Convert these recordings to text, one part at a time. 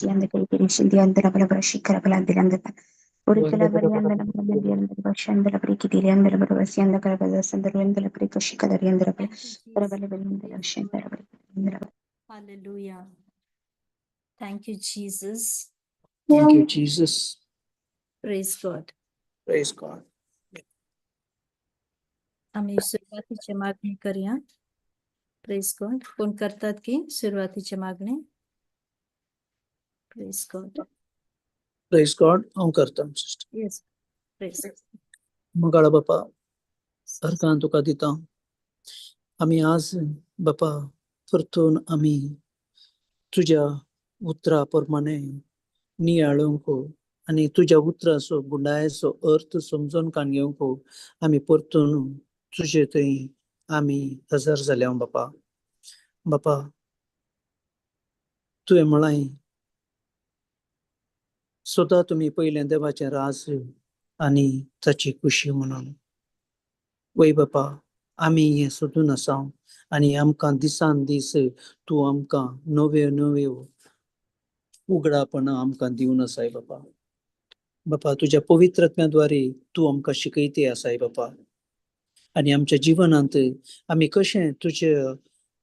Thank you, Jesus. Praise God. Hallelujah. Thank you, Jesus. Thank you, Jesus. Praise God. Praise God. आम्ही सुरवातीचे मागणी करूया. प्रेज गॉड. कोण करतात की सुरवातीचे मागणे? Praise God. Praise God. हांव करता, सिस्टर. Yes, praise. मोगाळ बापा, अर्गां तुका दिता आमी आज बापा. परतून आमी तुज्या उतरा प्रमाणे नियाळूंक आनी तुज्या उतराचो गुंडायेचो अर्थ समजून काण घेवंक आमी परतून तुजे थंय आमी हजर जाल्या बापा. बापा, तुवें म्हळां, स्वता तुमी पयलें देवाचें राज आनी ताची खुशी म्हणून. वय बापा, आमी हें सोदून आसा आनी आमकां दिसान दीस तूं आमकां नव्यो नव्यो उगडापणां आमकां दिवन आसाय बापा. बापा, तुज्या पवित्र आत्म्याद्वारे तूं आमकां शिकयते आसाय बापा. आनी आमच्या जिवनांत आमी कशें तुज्या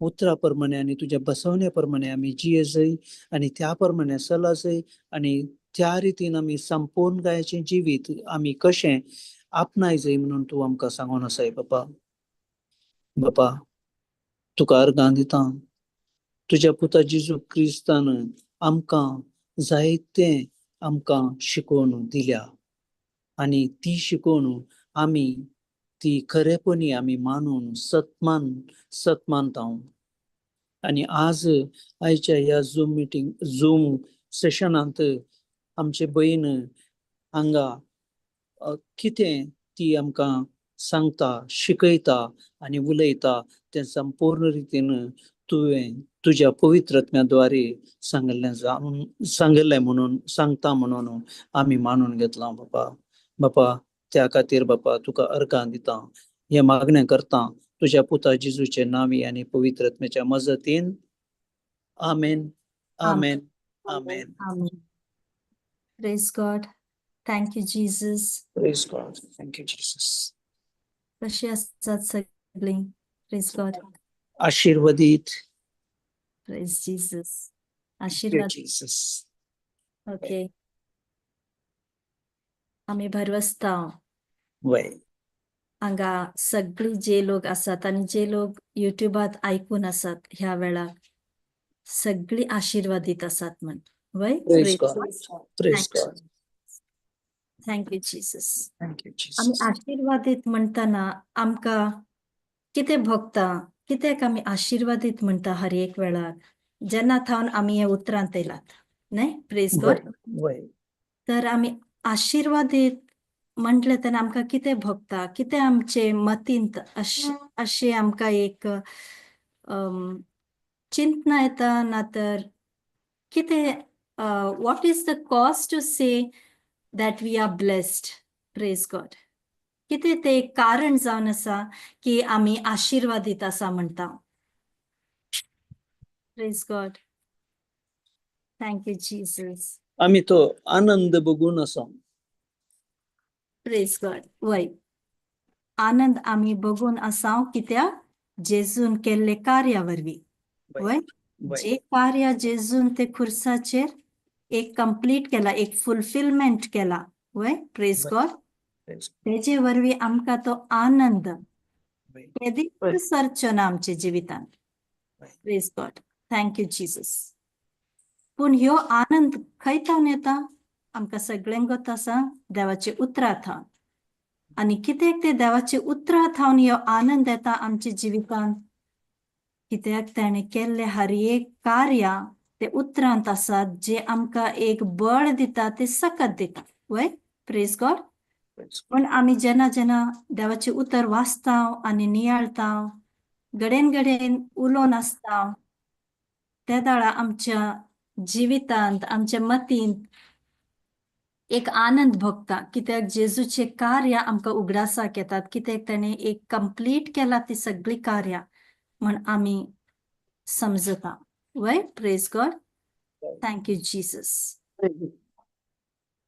उतरा प्रमाणे आनी तुज्या बसवण्या प्रमाणे आमी जिये जाय आनी त्या प्रमाणे चला जाय आनी त्या रितीन आमी संपूर्ण जिवीत आमी कशें आपणाय जाय म्हणून तूं आमकां सांगून आसाय बापा. बापा, तुका अर्गां दिता. तुज्या पुता जेजू क्रिस्तान आमकां जायते आमकां शिकोवन दिल्या आनी ती शिकोवन आमी ती खरेपणी आमी मानून सतमान सतमानता. आनी आज आयच्या ह्या झूम मिटींग, झूम सेशनांत आमचे भयण हांगा कितें ती आमकां सांगता, शिकयता आनी उलयता तें संपूर्ण रितीन तुवें तुज्या पवित्र आत्म्याद्वारे सांगिल्लें जावन सांगिल्लें म्हणून सांगता म्हणून आमी मानून घेतलां बापा. बापा, त्या खातीर बापा तुका अर्गां दिता. हें मागणें करता तुज्या पुता जेजूचे नांवी आनी पवित्र आत्म्याच्या मजतीन. आमेन, आमेन, आमेन. Amen. Praise God. Thank you, Jesus. Praise God. Thank you, Jesus. कशी आसात सगळीं? Praise God. आशीर्वादीत. Praise Jesus. Thank you, Aashirvaad. Jesus. Okay, आमी भरवसता हांगा सगळी जे लोक आसात आनी जे लोक युट्युबात आयकून आसात ह्या वेळार, सगळी आशीर्वादीत आसात म्हण. वय? Praise God. Praise God. Thank you, Jesus. Thank you, आमी Jesus. आशीर्वादीत म्हणटना आमकां कितें भोगता? कित्याक आमी आशीर्वादीत म्हणटा हर एक वेळार, जेन्ना थावन आमी हे उतरांत येयलात न्हय? प्रेज गॉड. वय वय तर आमी आशीर्वादीत म्हटलें तेन्ना आमकां कितें भोगता? कितें आमचे मतींत अशें आमकां एक चिंतना येता ना तर कितें? What is the cause to say that we are blessed? Praise God. कितें तें कारण जावन आसा की आमी आशीर्वादीत आसा म्हणटा? Praise God. Thank you, Jesus. आमी तो आनंद बघून आसा. प्रेज गॉड. वय, आनंद आमी बघून आसाव. कित्याक? जेजून केल्ले कार्या वरवीं. वय. वय. जे कार्य जेजून ते खुर्साचेर एक कंप्लीट केला, एक फुलफिलमेंट केला, वय? प्रेज गॉड. Praise. तेजे वरवीं आमकां तो आनंद केदीच सरचो ना आमच्या जिवितांत. Praise God. Thank you, Jesus. पूण ह्यो आनंद खंय थावन येता? आमकां सगळ्यांक गोत आसा, देवाचे उतरां थावन. आनी कित्याक ते देवाचे उतरां थावन ह्यो आनंद येता आमच्या जिवितांत? कित्याक ताणें केल्ले हर एक कार्य ते उतरांत आसात, जे आमकां एक बळ दिता, ते सकत दिता. वय? Praise God. Praise. पण आमी जेन्ना जेन्ना देवाचें उतर वाचता आनी नियाळता, घडेन घडेन उलोवन आसता, त्या वेळा आमच्या जिवितांत, आमच्या मतींत एक आनंद भोगता, कित्याक जेजूचे कार्य आमकां उगडासाक येतात, कित्याक ताणें एक कंप्लीट केला ती सगळी कार्यां म्हण आमी समजता. वय? Praise God. Thank you Jesus.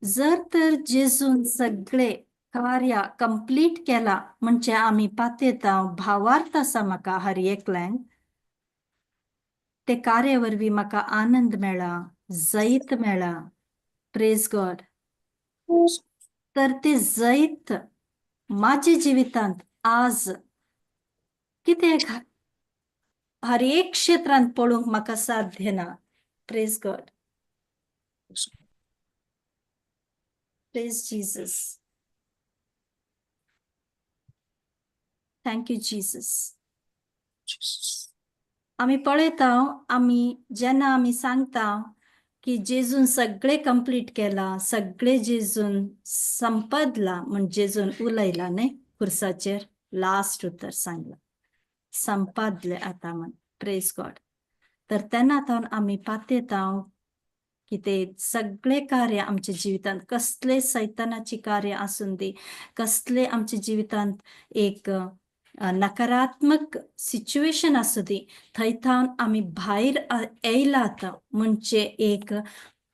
जर तर जेजून सगळे कार्य कंप्लीट केला म्हणजे आमी पातेता, भावार्थ आसा म्हाका हर एकल्यान, ते कार्य वरवीं म्हाका आनंद मेळा, जैत मेळा. Praise God. तर ते जैत माझ्या जिवितांत आज कितें हर एक क्षेत्रांत पळोवंक म्हाका साध्य ना. Praise God. Praise Jesus. Thank you Jesus. आमी पळयता, आमी जेन्ना आमी सांगता की जेजून सगळें कंप्लीट केलां, सगळें जेजून संपदलां म्हण जेजून उलयला न्ही, खुर्साचेर लास्ट उतर सांगलां, संपादलें आतां म्हण. प्रेज गॉड. तर तेन्ना तावन आमी पातेता की ते सगळे कार्य आमच्या जिवितांत, कसले सैतानाची कार्य आसून दी, कसले आमच्या जिवितांत एक नकारात्मक सिच्युएशन आसूं दी, थंय थावन आमी भायर येयला आतां म्हणजे एक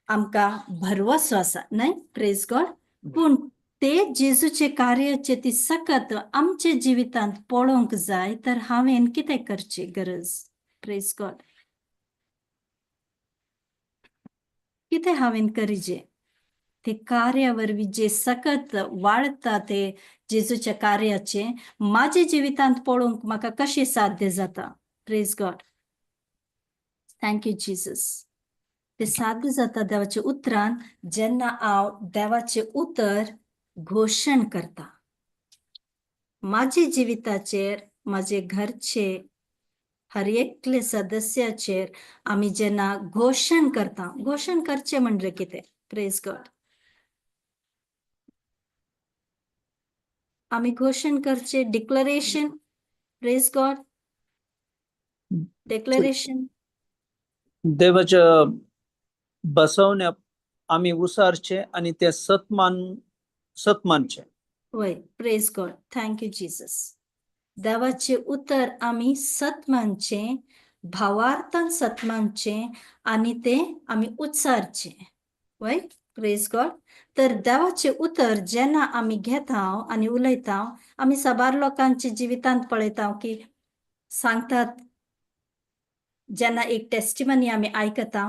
आमकां भरवसो आसा न्हय. Praise God. पूण ते जेजूचे कार्याचे ती सकत आमच्या जिवितांत पळोवंक जाय तर हांवें कितें करची गरज? Praise God. कितें हांवें करिजे ते कार्या वरवीं जे सकत वाळता ते जेजूच्या कार्याचे माझ्या जिवितांत पळोवंक म्हाका कशें साध्य जाता? Praise God. Thank you Jesus. ते साध्य जाता देवाच्या उतरान, जेन्ना हांव देवाचें उतर घोशण करता माझ्या जिविताचेर, माझे घरचे हर एकले सदस्याचेर आमी जेन्ना घोशण करता. घोशण करचें म्हणलें कितें? Praise God. आमी घोशण करचें, डिक्लरेशन. Praise God. Declaration. देवाच्या बसवण्या आमी उसारचे आनी ते सतमान सत मानचे. वय, praise God. Thank you Jesus. देवाचें उतर आमी सत मानचें, भावार्थान सत मानचें आनी तें आमी उच्चारचें. वय, प्रेज गॉड. तर देवाचें उतर जेन्ना आमी घेता आनी उलयता, आमी साबार लोकांच्या जिवितांत पळयता की सांगतात, जेन्ना एक टेस्टिमनी आमी आयकता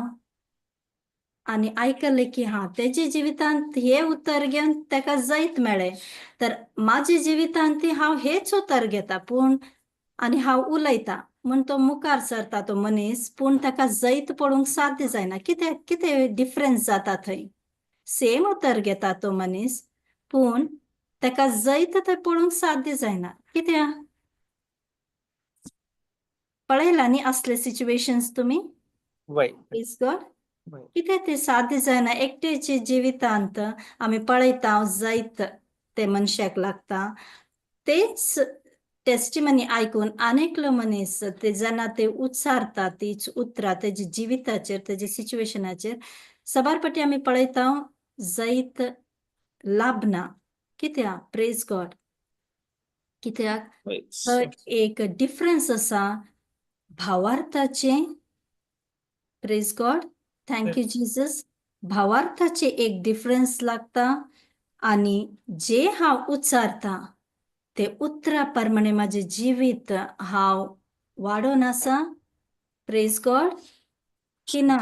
आनी आयकलें की हा, तेजे जिवितांत हें उतर घेवन ताका जैत मेळ्ळें, तर म्हाज्या जिवितांत ती हांव हेच उतर घेता पूण आनी हांव उलयता म्हूण तो मुखार सरता तो मनीस, पूण ताका जैत पळोवंक साध्य जायना. कितें कितें डिफरन्स जाता थंय? सेम उतर घेता तो मनीस, पूण ताका जैत थंय पळोवंक साध्य जायना. कित्याक? पळयला न्ही असले सिच्युएशन्स तुमी? वय. Praise God. वय. कित्याक ते साध्य जायना? एकट्याच्या जिवितांत आमी पळयता, जैत ते मनशाक लागता, तेच टेस्टिमनी आयकून आनेकलो मनीस ते जेन्ना ते उच्चारता तीच उतरां तेज्या जिविताचेर, तेज्या सिच्युएशनाचेर, साबार पाटी आमी पळयता जैत लाभना. कित्याक? Praise God. कित्याक थंय एक डिफरन्स आसा भावार्थाचें. Praise God. Thank you Jesus. भावार्थाचे एक डिफरन्स लागता आनी जे हांव उच्चारता ते उतरा प्रमाणे म्हाजें जिवीत हांव वाडोवन आसा, प्रेज गॉड, की ना,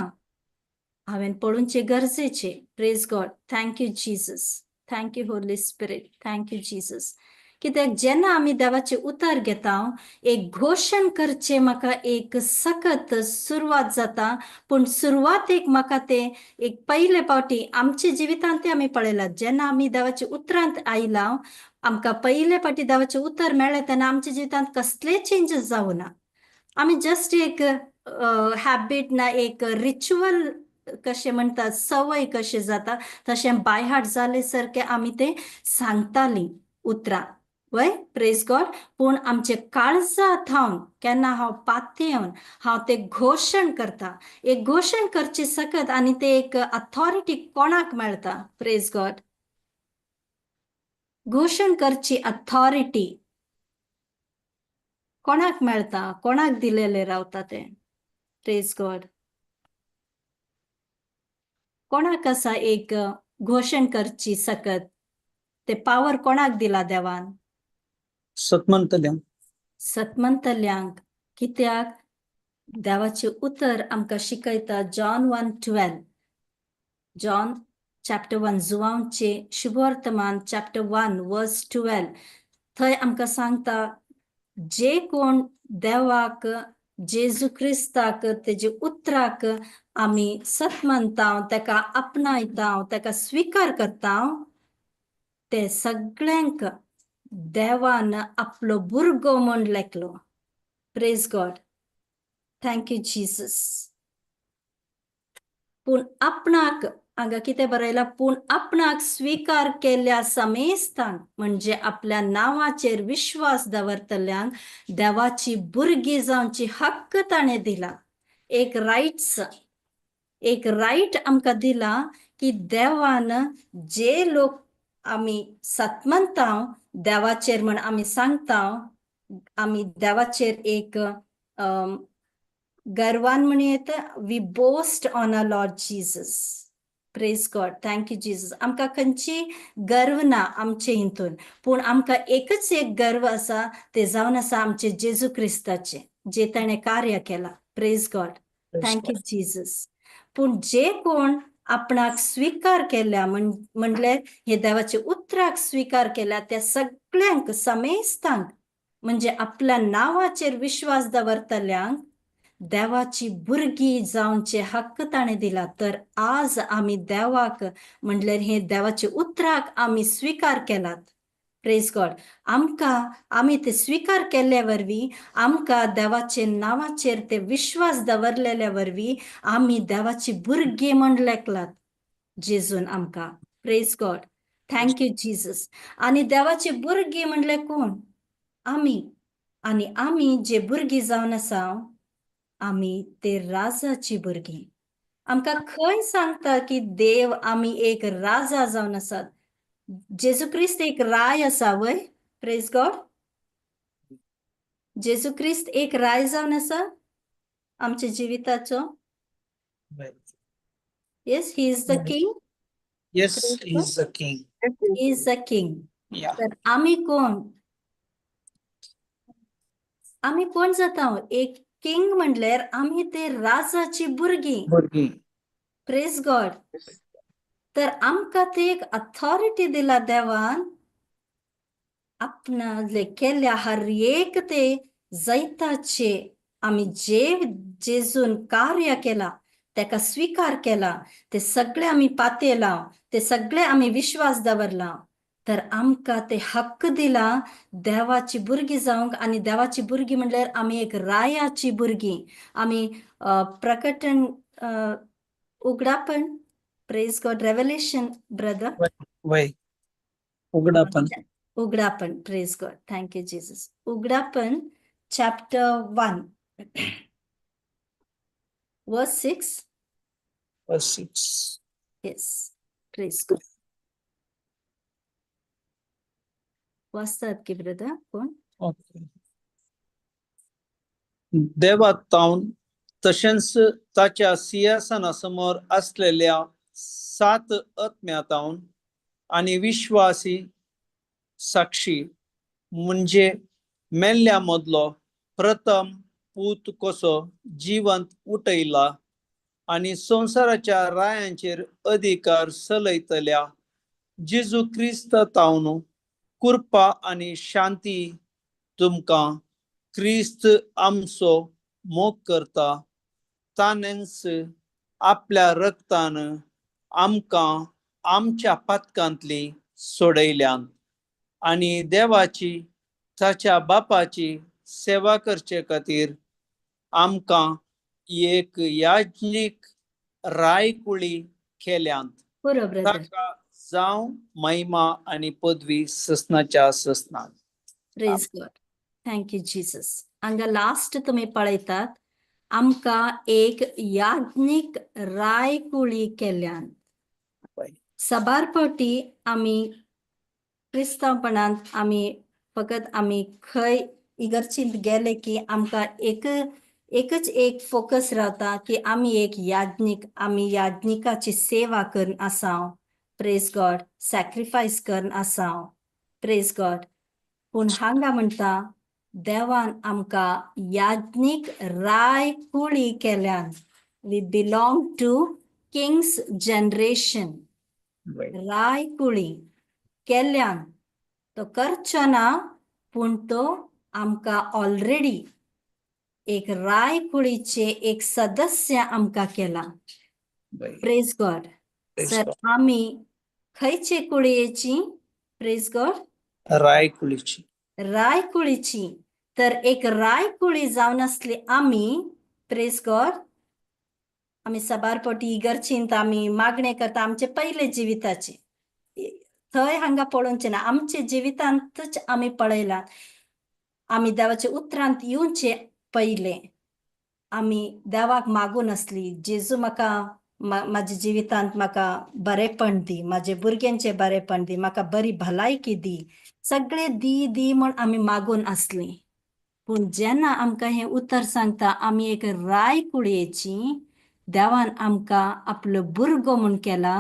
हांवें पळोवचें गरजेचें. Praise God. Thank you Jesus. Thank you Holy Spirit. Thank you Jesus. कित्याक जेन्ना आमी देवाचें उतर घेता, एक घोशण करचें म्हाका एक सकत सुरवात जाता, पूण सुरवातेक म्हाका तें एक पयले फावटी आमच्या जिवितांत तें आमी पळयलां, जेन्ना आमी देवाच्या उतरांत आयला, आमकां पयले फावटी देवाचें उतर मेळ्ळें, तेन्ना आमच्या जिवितांत कसलेय चेंजीस जावना. आमी जस्ट एक हॅबीट ना एक रिच्युअल कशें म्हणटात, संवय कशें जाता, तशें बाय हार्ट जाले सारकें आमी तें सांगतालीं उतरां. वय, प्रेज गॉड. पूण आमचे काळजा थावन केन्ना हांव पातयेवन हांव तें घोशण करता, एक घोशण करचें सकत आनी तें एक अथॉरिटी कोणाक मेळटा? Praise God. घोशण करची अथॉरिटी कोणाक मेळटा? कोणाक दिलेले रावता तें? Praise God. कोणाक आसा एक घोशण करची सकत? ते पावर कोणाक दिला देवान? सतमंतल्या. सतमंतल्यांक. कित्याक देवाचें उतर आमकां शिकयता, John 1:12, John chapter 1, जुवांवचे शुभवर्तमान चॅप्टर 1 वर्स 12, थंय आमकां सांगता, जे कोण देवाक, जेजू क्रिस्ताक, तेजे उतराक आमी सत मानता, ताका आपणायता, ताका स्विकार करता, ते सगळ्यांक देवान आपलो भुरगो म्हूण लेखलो. Praise God, thank you Jesus. पूण आपणाक हांगा कितें बरयलां? पूण आपणाक स्विकार केल्ल्या समेस्तांक, म्हणजे आपल्या नांवाचेर विश्वास दवरतल्यांक, देवाची भुरगीं जावची हक्क ताणें दिला. एक रायट्स, एक रायट आमकां दिला की देवान जे लोक आमी सतमंता देवाचेर म्हण आमी सांगता, आमी देवाचेर एक गर्वान म्हणू येता, we boast on our Lord Jesus. Praise God, thank you Jesus. आमकां खंयची गर्व ना आमचे हितून, पूण आमकां एकच एक गर्व आसा, ते जावन आसा आमचे जेजू क्रिस्ताचे, जे ताणें कार्य केलां. Praise God, thank you Jesus. पूण जे कोण आपणाक स्विकार केल्या, म्हणल्यार हे देवाचे उतराक स्विकार केल्या, त्या सगळ्यांक, समेस्तांक, म्हणजे आपल्या नांवाचेर विश्वास दवरतल्यांक देवाची भुरगीं जावचे हक्क ताणें दिला. तर आज आमी देवाक, म्हणल्यार हे देवाचे उतराक आमी स्विकार केलात. प्रेज गॉड. आमकां आमी ते स्विकार केल्ल्या वरवीं, आमकां देवाचे नांवाचेर ते विश्वास दवरलेल्या वरवीं आमी देवाची भुरगीं म्हण लेखलात जेजून आमकां. Praise God, thank you Jesus. आनी देवाची भुरगीं म्हणल्यार कोण आमी? आनी आमी जे भुरगीं जावन आसा, आमी ते राजाची भुरगीं. आमकां खंय सांगता की देव आमी एक राजा जावन आसात? जेजू क्रिस्त एक राय आसा वय? प्रेज गॉड. जेजू क्रिस्त एक राय जावन आसा आमच्या जिविताचो. Yes, he is the king. Yes, he is the king. He is the king. तर आमी कोण? आमी कोण जाता? एक किंग म्हणल्यार आमी ते राजाची भुरगीं. भुरगीं. प्रेज गॉड. तर आमकां ती एक अथॉरिटी दिला देवान, आपणाले केल्ल्या हर एक ते जैताचे, आमी जे जेजून कार्य केला तेका स्विकार केला, ते सगळे आमी पातेला, ते सगळे आमी विश्वास दवरला, तर आमकां ते हक्क दिला देवाची भुरगीं जावंक. आनी देवाची भुरगीं म्हणल्यार आमी एक रायाची भुरगीं. आमी प्रकटन उगडापण, प्रेज गॉड, रेवलेशन ब्रदर. वय, उगडापण. उगडापण. Praise God, thank you Jesus. उगडापण chapter 1 verse 6. Verse 6. Yes, praise God. वाचतात की ब्रदर कोण? ओके. देवातावन तशेंच ताच्या सिंहासना समोर असलेल्या सात आत्म्यातावन आणि विश्वासी साक्षी, म्हणजे मेल्ल्या मदलो प्रथम पूत कसो जिवंत उठयला आणि संवसाराच्या रायांचेर अधिकार चलयतल्या जेजू क्रिस्त तावन कृपा आणि शांती तुमकां. क्रिस्त आमचो मोग करता. ताणेंच आपल्या रक्तान आमकां आमच्या पातकांतली सोडयल्यान आणि देवाची, ताच्या बापाची सेवा करचे खातीर आमकां एक याज्ञीक रायकुळी केल्यांत. पुरो ब्रदर. ताका जावं महिमा आणि पदवी ससनाच्या ससनात. Praise God, thank you Jesus. हांगा लास्ट तुमी पळयतात, आमकां एक याज्ञीक रायकुळी केल्यान. साबार फावटी आमी क्रिस्तांवपणांत आमी फकत आमी खंय इगर्जींत गेले की आमकां एक एकच एक फोकस रावता की आमी एक याज्ञीक, आमी याज्ञिकाची सेवा करून आसाव. प्रेज गॉड. सॅक्रिफायस करून आसाव. प्रेज गॉड. पूण हांगा म्हणटा देवान आमकां याज्ञीक राय कुळी केल्यान. We belong to king's generation. राय कुळी केल्यान तो करचो ना, पूण तो आमकां ऑलरेडी एक राय कुळीचे एक सदस्य आमकां केला. Praise God. Sir, आमी खंयचे कुळयेची? प्रेज गॉड. राय कुळीची. राय कुळीची. तर एक राय कुळी जावन आसली आमी. प्रेज गॉड. आमी साबार फावटी इगर्जींत आमी मागणें करता आमचे पयले जिविताचे. थंय हांगा पळोवचें ना, आमचे जिवितांतच आमी पळयलां. आमी देवाच्या उतरांत येवचे पयले आमी देवाक मागून आसली, जेजू, म्हाका म्हाज्या जिवितांत म्हाका बरेपण दी, म्हाजे भुरग्यांचें बरेपण दी, म्हाका बरी भलायकी दी, सगळें दी दी म्हूण आमी मागून आसली. पूण जेन्ना आमकां हें उतर सांगता आमी एक राय कुळयेची, देवान आमकां आपलो भुरगो म्हूण केला,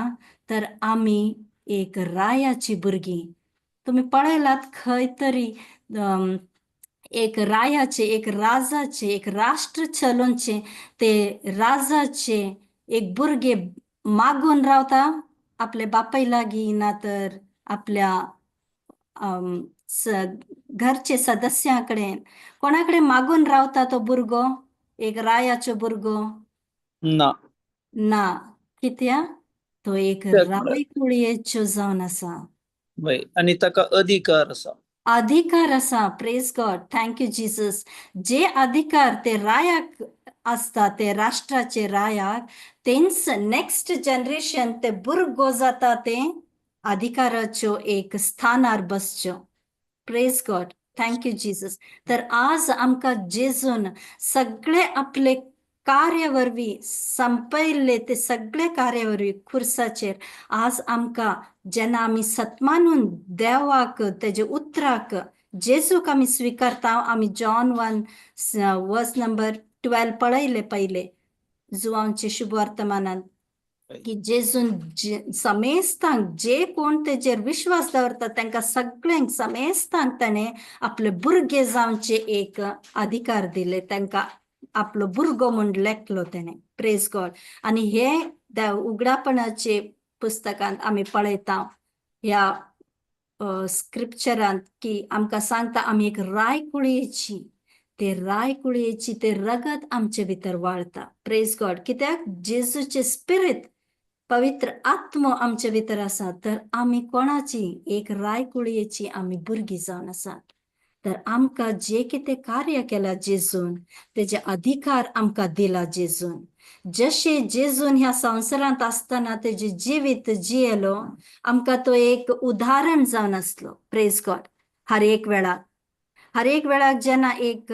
तर आमी एक रायाची भुरगीं. तुमी पळयलात खंय तरी एक रायाचे, एक राजाचे, एक राष्ट्र चलोवचे ते राजाचे एक भुरगे मागून रावता आपले बापाय लागीं, ना तर आपल्या घरचे सदस्यां कडेन, कोणा कडेन मागून रावता तो भुरगो, एक रायाचो भुरगो? ना. ना. कित्याक? तो एक कित्याक? राय कुळयेचो जावन आसा. वय, आनी ताका अधिकार आसा. अधिकार आसा. Praise God. Thank you Jesus. जे अधिकार ते रायाक आसता, ते राष्ट्राचे रायाक, तेंच नेक्स्ट जनरेशन ते भुरगो जाता, ते अधिकाराच्यो एक स्थानार बसच्यो. Praise God. Thank you Jesus. तर आज आमकां जेजून सगळे आपले कार्य वरवीं संपयल्ले, ते सगळे कार्य वरवीं खुर्साचेर, आज आमकां जेन्ना आमी सत्मानून देवाक, तेजे उतराक, जेजूक आमी स्विकारता, आमी John 1 verse number 12 पळयले पयले जुवांचे शुभवर्तमानात की जेजून समेस्तांक, जे कोण तेजेर विश्वास दवरता, तांकां सगळ्यांक समेस्तांक ताणें आपले भुरगे जावचे एक अधिकार दिले. तांकां आपलो भुरगो म्हूण लेखलो तेणें. प्रेज गॉड. आनी हे उगडापणाचे पुस्तकांत आमी पळयता, ह्या स्क्रिप्चरांत की आमकां सांगता आमी एक राय कुळयेची. ते राय कुळयेची ते रगत आमचे भितर वाळता. प्रेज गॉड. कित्याक? जेजूचे स्पिरीत, पवित्र आत्मो आमचे भितर आसा. तर आमी कोणाची? एक राय कुळयेची आमी भुरगीं जावन आसात. तर आमकां जे कितें कार्य केलां जेजून, तेजे अधिकार आमकां दिला जेजून. जशें जेजून ह्या संवसारांत आसतना तेजें जिवीत जियेलो, आमकां तो एक उदाहरण जावन आसलो. प्रेज गॉड. हर एक वेळार, हर एक वेळार जेन्ना एक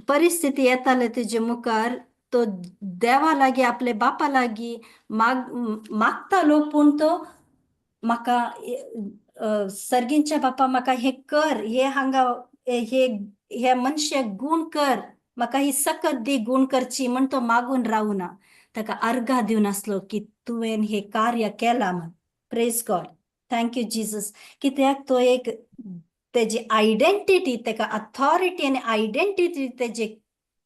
परिस्थिती येताले तेजे मुखार, तो देवा लागीं, आपले बापा लागीं मागतालो. पूण तो म्हाका सर्गींच्या बापा, म्हाका हें कर, हे हांगा हे हे मनशाक गूण कर, म्हाका ही सकत दी गूण करची म्हण तो मागून रावना. ताका अर्घा दिवन आसलो की तुवें हें कार्य केलां म्हण. Praise God. Thank you Jesus. कित्याक? तो एक तेजी आयडेंटिटी, ताका अथॉरिटी आनी आयडेंटिटी तेजे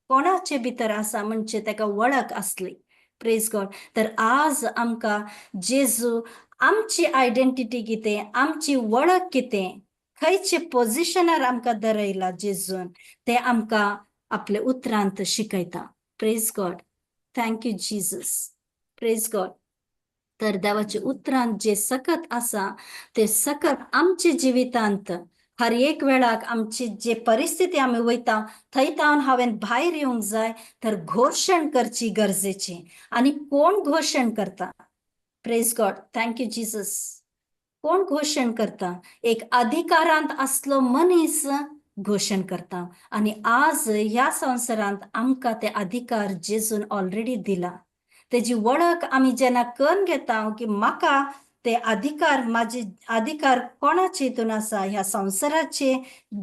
कोणाचे भितर आसा म्हणजे ताका वळख आसली. प्रेज गॉड. तर आज आमकां जेजू आमची आयडेंटिटी कितें, आमची वळख कितें, खंयचे पोजिशनार आमकां दरयला जेजून, ते आमकां आपले उतरांत शिकयता. Praise God. Thank you Jesus. Praise God. तर देवाच्या उतरांत जे सकत आसा, ते सकत आमच्या जिवितांत हर एक वेळाक आमची जे परिस्थिती आमी वयता थंय तावन हांवें भायर येवंक जाय, तर घोशण करची गरजेची. आनी कोण घोशण करता? Praise God. Thank you Jesus. कोण घोशण करता? एक अधिकारांत आसलो मनीस घोशण करता. आनी आज ह्या संवसारांत आमकां ते अधिकार जेजून ऑलरेडी दिला. तेजी वळख आमी जेन्ना करून घेता की म्हाका ते अधिकार म्हाजे अधिकार कोणाचे हितून आसा, ह्या संवसाराचे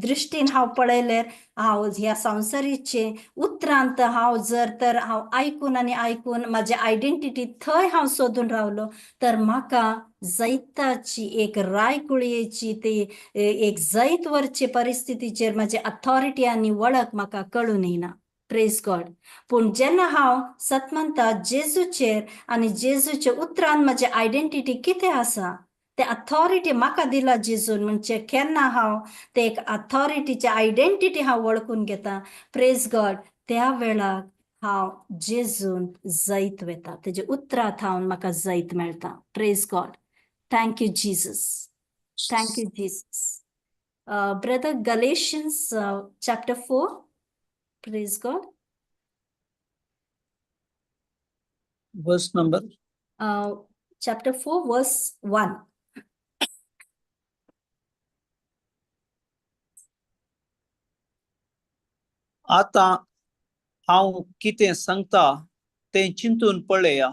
दृश्टीन हांव पळयल्यार हांव ह्या संवसारीचे उतरांत हांव जर तर हांव आयकून आनी आयकून म्हाजे आयडेंटिटी थंय हांव सोदून रावलो तर म्हाका जैताची एक रायकुळयेची ती एक जैत वरचे परिस्थितीचेर म्हाजी अथॉरिटी आनी वळख म्हाका कळून येना. Praise God. पूण जेन्ना हांव सत म्हणटा जेजूचेर आनी जेजूच्या उतरान म्हजी आयडेंटिटी कितें आसा, ते अथॉरिटी म्हाका दिला जेजून, म्हणजे केन्ना हांव ते एक अथॉरिटीचे आयडेंटिटी हांव वळखून घेता, प्रेज गॉड, त्या वेळाक हांव जेजून जैत वता, तेजे उतरां थावन म्हाका जैत मेळटा. Praise God. Thank you Jesus. Thank you Jesus. Brother, Galatians chapter 4, praise God. Verse number? Chapter 4 verse 1. आतां हांव कितें सांगता तें चिंतून पळया.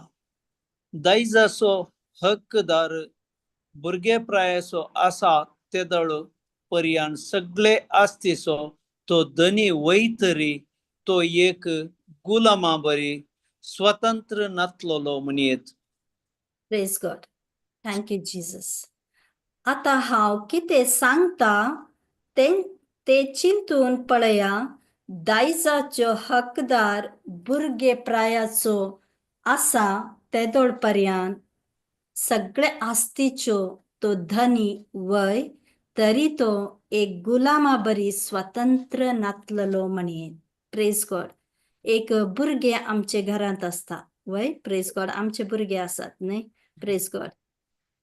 दायजाचो हक्कदार भुरगेप्रायेचो आसा तेदळ पर्यान सगळे आस्तीचो तो धनी वय तरी तो एक गुलामा बरी स्वतंत्र नातलोलो म्हणयेत. Praise God. Thank you Jesus. आतां हांव कितें सांगता तें ते चिंतून पळया. दायजाचो हकदार भुरगे प्रायाचो आसा तेदोळ पर्यान सगळे आस्तीच्यो तो धनी वय तरी तो एक गुलामा बरी स्वतंत्र नातलेलो म्हणये. प्रेज गॉड. एक भुरगें आमचे घरांत आसता वय, प्रेज गॉड, आमचे भुरगे आसात न्हय, प्रेज गॉड.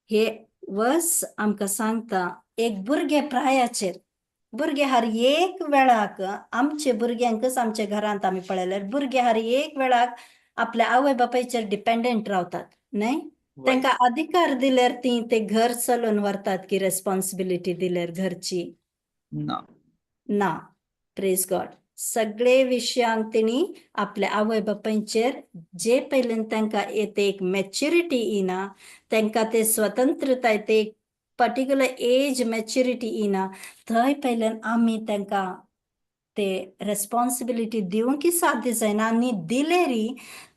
हे वर्स आमकां सांगता एक भुरगे प्रायाचेर भुरगे हर एक वेळाक आमचे भुरग्यांकच आमच्या घरांत आमी पळयल्यार भुरगे हर एक वेळाक आपल्या आवय बापायचेर डिपेंडंट रावतात न्हय. तांकां अधिकार दिल्यार ती ते घर चलोवन व्हरतात की रेस्पॉन्सिबिलिटी दिल्यार घरची? ना. ना. प्रेज गॉड. सगळे विशयांक तेणी आपल्या आवय बापायचेर जे पयलीं तांकां ते एक मॅच्युरिटी येना, तांकां ते स्वतंत्रताय ते एक पर्टिक्युलर एज मॅच्युरिटी येना थंय पयल्यान आमी तांकां ते रेस्पॉन्सिबिलिटी दिवंक साध्य जायना आनी दिलेरी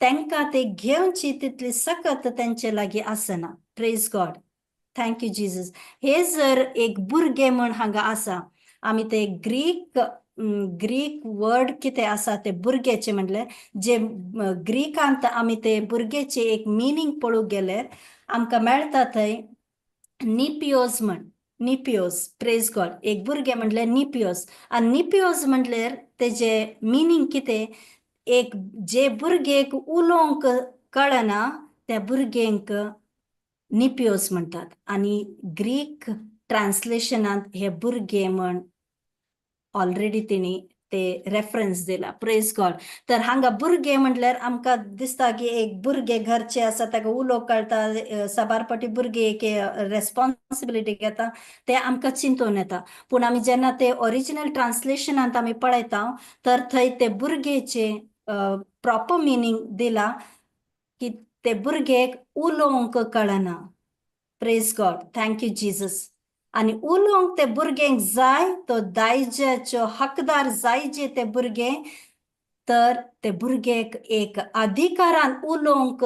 तांकां ते घेवची तितली सकत तेंचे लागीं आसना. Praise God. Thank you Jesus. हे जर एक भुरगें म्हण हांगा आसा, आमी ते ग्रीक ग्रीक वर्ड कितें आसा ते भुरग्याचे म्हणल्यार जे ग्रीकांत आमी ते भुरग्याचे एक मिनींग पळोवंक गेल्यार आमकां मेळटा थंय निपियोज म्हण, निपियोज. प्रेज गॉड. एक भुरगें म्हणल्यार निपियोज आनी निपियोज म्हणल्यार तेजे मिनींग कितें, एक जे भुरगेक उलोवंक कळना त्या भुरग्यांक निपियोज म्हणटात आनी ग्रीक ट्रान्सलेशनांत हे भुरगे म्हण ऑलरेडी तेणी ते रेफरन्स दिला. Praise God. तर हांगा भुरगे म्हटल्यार आमकां दिसता की एक भुरगे घरचे आसा ताका उलोवंक कळटा, साबार फावटी भुरगे एक रेस्पॉन्सिबिलिटी घेता ते आमकां चिंतून येता. पूण आमी जेन्ना ते ओरिजिनल ट्रान्सलेशनांत आमी पळयता तर थंय ते भुरगेचे प्रॉपर मिनींग दिला की ते भुरगेक उलोवंक कळना. Praise God. Thank you Jesus. आनी उलोवंक ते भुरग्यांक जाय तो दायजाचो हकदार जाय जे ते भुरगे तर ते भुरगेक एक अधिकारान उलोवंक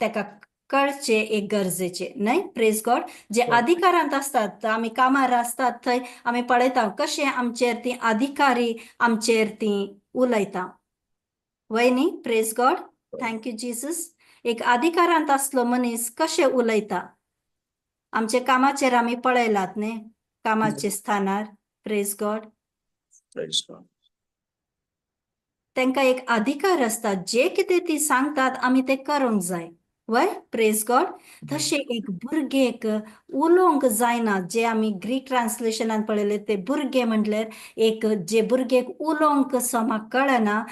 ताका कळचें एक गरजेचें न्हय. प्रेज गॉड. जे अधिकारांत आसतात, आमी कामार आसतात थंय आमी पळयता कशें आमचेर ती अधिकारी आमचेर ती उलयता वय न्ही. Praise God. Thank you Jesus. एक अधिकारांत आसलो मनीस कशें उलयता आमच्या कामाचेर आमी पळयलात न्ही, कामाचे स्थानार. Praise God. Praise God. तांकां एक अधिकार आसता, जे कितें ती सांगतात आमी ते करूंक जाय वय. Praise God. तशें एक भुरगेक उलोवंक जायना, जे आमी ग्रीक ट्रान्सलेशनान पळयलें ते भुरगे म्हटल्यार एक जे भुरगेक उलोवंक समा कळना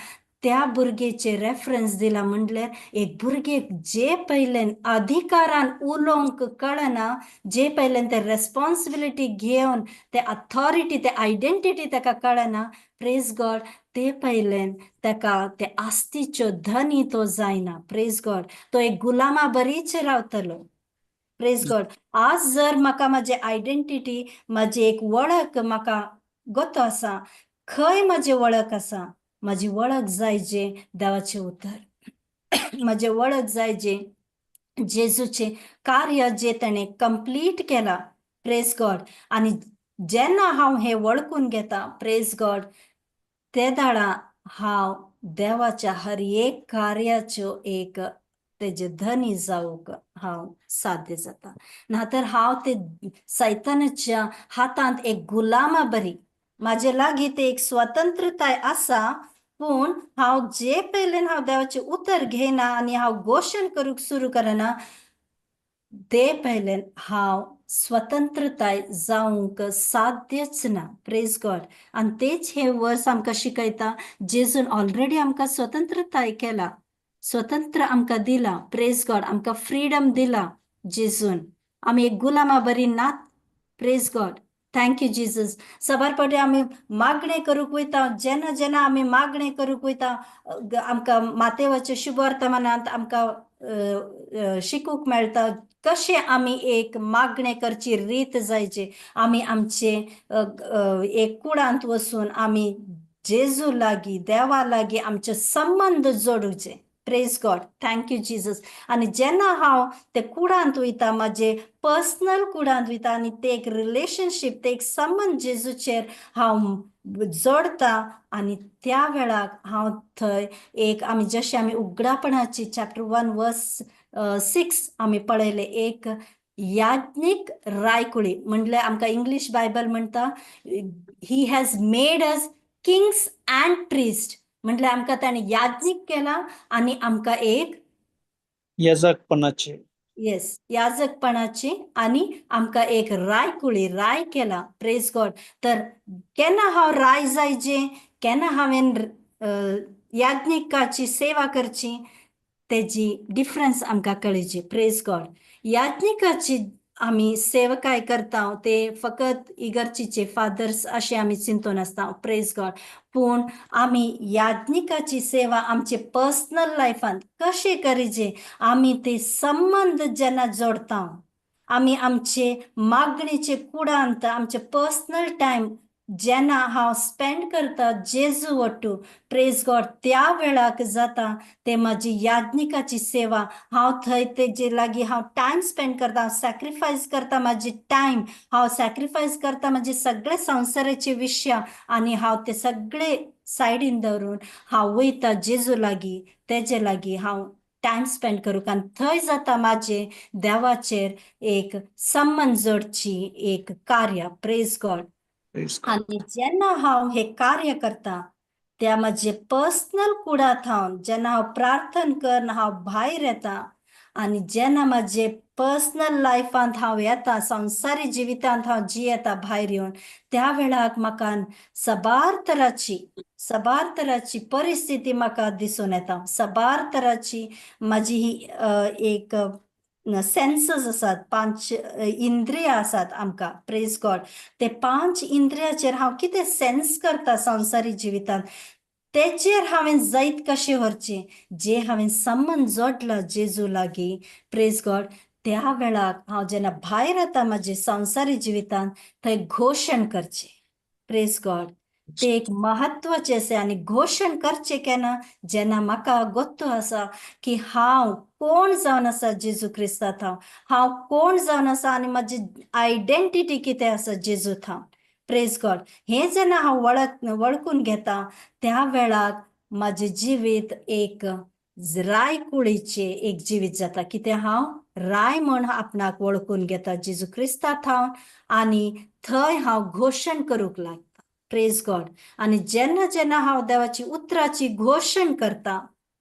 त्या भुरगेचे रेफरन्स दिला. म्हटल्यार एक भुरगेक जे पयल्यान अधिकारान उलोवंक कळना, जे पयल्यान ते रेस्पॉन्सिबिलिटी घेवन ते अथॉरिटी ते आयडेंटिटी ताका कळना, प्रेज गॉड, ते पयल्यान ताका ते आस्तीच्यो धनी तो जायना. प्रेज गॉड. तो एक गुलामा बरीच रावतलो. प्रेज गॉड. आज जर म्हाका म्हाजी आयडेंटिटी, म्हाजी एक वळख म्हाका गोतो आसा, खंय म्हाजी वळख आसा? म्हाजी वळख जाय जे देवाचें उतर, म्हाजें वळख जाय जे जेजूचें कार्य जे ताणें कंप्लीट केलां. प्रेज गॉड. आनी जेन्ना हांव हें वळखून घेता, प्रेज गॉड, ते दाडा हांव देवाच्या हर एक कार्याच्यो एक तेजे धनी जावंक हांव साध्य जाता. ना तर हांव ते सैतानाच्या हातांत एक गुलामा बरी. म्हाजे लागीं ते एक स्वतंत्रताय आसा, पूण हांव जे पयलीं हांव देवाचें उतर घेयना आनी हांव घोशण करूंक सुरू करना, ते पयलें हांव स्वतंत्रताय जावंक साध्यच ना. प्रेज गॉड. आनी तेच हे वर्स आमकां शिकयता, जेजून ऑलरेडी आमकां स्वतंत्रताय केला, स्वतंत्र आमकां दिला. प्रेज गॉड. आमकां फ्रीडम दिला जेजून. आमी एक गुलामा बरी नात. Praise God. Thank you Jesus. सबार फावटी आमी मागणें करूंक वयता. जेन्ना जेन्ना आमी मागणें करूंक वयता, आमकां मातेवाच्या शुभवर्तमानांत आमकां शिकूंक मेळटा कशें आमी एक मागणें करची रीत जायची. आमी आमचे एक कुडांत वचून आमी जेजू लागीं, देवा लागीं आमचे संबंद जोडुचे. Praise God. Thank you Jesus. आनी जेन्ना हांव ते कुडांत वयता, म्हाजे पर्सनल कुडांत वयता आनी ते एक रिलेशनशीप, ते एक संबंद जेजूचेर हांव जोडटा आनी त्या वेळाक हांव थंय एक आमी जशें आमी उगडापणाची चॅप्टर 1 वर्स 6 आमी पळयलें, एक याज्ञीक रायकुळी. म्हणल्यार आमकां इंग्लीश बायबल म्हणटा, "He has made us kings and priest." म्हटल्यार आमकां ताणें याज्ञीक केला आनी आमकां एक याजकपणाचे. येस, याजकपणाची आनी आमकां एक रायकुळी, राय केला. प्रेज गॉड. तर केन्ना हांव राय जायचे, केन्ना हांवें याज्ञिकाची सेवा करची, तेजी डिफरन्स आमकां कळची. प्रेज गॉड. याज्ञिकाची आमी सेवकाय करता ते फकत इगर्जीचे फादर्स अशें आमी चिंतून आसता. प्रेज गॉड. पूण आमी याज्ञिकाची सेवा आमचे पर्सनल लायफांत कशें करीचे? आमी ते संबंद जेन्ना जोडता, आमी आमचे मागणेचे कुडांत आमचे पर्सनल टायम जेन्ना हांव स्पेंड करता जेजू वट्टू, प्रेज गॉड, त्या वेळाक जाता ते म्हाजी याज्ञिकाची सेवा. हांव थंय तेजे लागीं हांव टायम स्पेंड करता, हांव सॅक्रिफायस करता म्हाजी टायम, हांव सॅक्रिफायस करता म्हाजे सगळे संवसाराचे विशय आनी हांव ते सगळे सायडीन दवरून हांव वयता जेजू लागीं, तेजे लागीं हांव टायम स्पेंड करूंक आनी थंय जाता म्हाजें देवाचेर एक संबंद जोडची एक कार्य. Praise God. Praise God. आनी जेन्ना हांव हें कार्य करता, त्या म्हजे पर्सनल कुडांत हांव जेन्ना हांव प्रार्थना करून हांव भायर येता आनी जेन्ना म्हाजे पर्सनल लायफांत हांव येता, संवसारी जिवितांत हांव जियेता भायर येवन, त्या वेळाक म्हाका सबार तराची परिस्थिती म्हाका दिसून येता. सबार तराची म्हाजी ही एक सेन्सीस आसात, पांच इंद्रियां आसात आमकां. प्रेज गॉड. ते पांच इंद्रियाचेर हांव कितें सेन्स करता संवसारी जिवितांत, तेचेर हांवें जैत कशें व्हरचें? जे हांवें संबंद जोडला जेजू लागीं, प्रेज गॉड, त्या वेळाक हांव जेन्ना भायर येता म्हाजे संवसारी जिवितांत, थंय घोशण करचें. प्रेज गॉड. ते एक महत्वाचें आसा. आनी घोशण करचें केन्ना? जेन्ना म्हाका गोत्तो आसा की हांव कोण जावन आसा जेजू क्रिस्तांत, हांव हांव कोण जावन आसा आनी म्हाजी आयडेंटिटी कितें आसा जेजू थावन. प्रेज गॉड. हें जेन्ना हांव वळखून घेता, त्या वेळाक म्हाजें जिवीत एक राय कुळीचें एक जिवीत जाता. कितें हांव राय म्हण आपणाक वळखून घेता जेजू क्रिस्ता थावन आनी थंय हांव घोशण करूंक लागता. प्रेज गॉड. आनी जेन्ना जेन्ना हांव देवाची उतराची घोशण करता,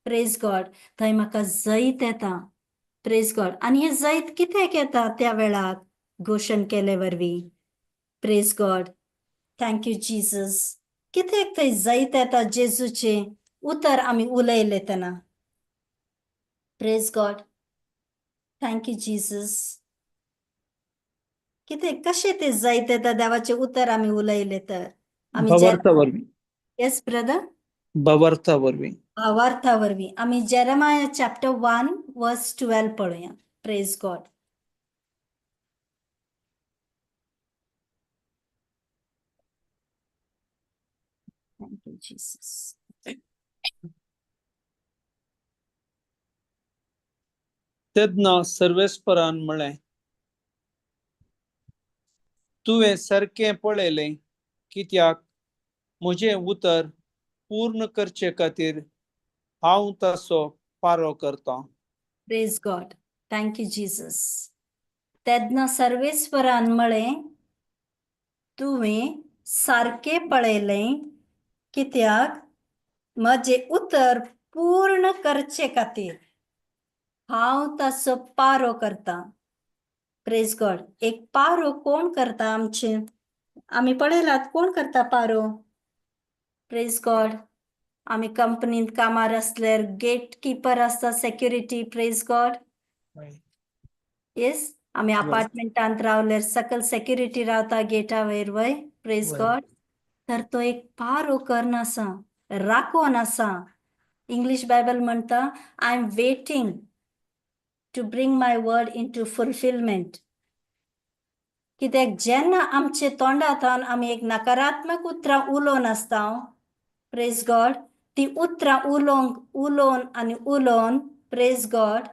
प्रेज गॉड, थंय म्हाका जैत येता. प्रेज गॉड. आनी हें जैत कित्याक येता त्या वेळाक घोशण केले वरवीं? Praise God. Thank you Jesus. कित्याक थंय जैत येता जेजूचें उतर आमी उलयले तेन्ना? Praise God. Thank you Jesus. कितें, कशें ते जैत येता देवाचें उतर आमी उलयले तर? आमी भावार्था वरवीं. Yes brother. भावार्था वरवीं. भावार्था वरवीं. आमी जेरमाया चॅप्टर 1 वर्स 12 पळोवया. Praise God. You Jesus. तेन्ना सर्वेस्परान म्हळें, तुवें सारकें पळयलें, कित्याक म्हजें उतर पूर्ण करचे खातीर हांव ताचो पारो करतां. Praise God. Thank you Jesus. तेन्ना सर्वेस्वरान म्हळें, तुवें सारकें पळयलें, कित्याक म्हजें उतर पूर्ण करचे खातीर हांव ताचो पारो करतां. प्रेज गॉड. एक पारो कोण करता आमचे? आमी पळयलात कोण करता पारो? प्रेज गॉड. आमी कंपनीत कामार आसल्यार गेट किपर आसता, सेक्युरिटी. Praise God. Yes, आमी अपार्टमेंटांत रावल्यार सकल सेक्युरिटी रावता गेटा वयर, वय? प्रेज गॉड. तर तो एक पारो करन आसा, राकोन आसा. इंग्लीश बायबल म्हणटा, I am waiting to bring my word into fulfilment. कित्याक जेन्ना आमचे तोंडांतल्यान आमी एक नकारात्मक उतरां उलोवन आसता, प्रेज गॉड, ती उतरां उलोवंक उलोवन आनी उलोवन, प्रेज गॉड,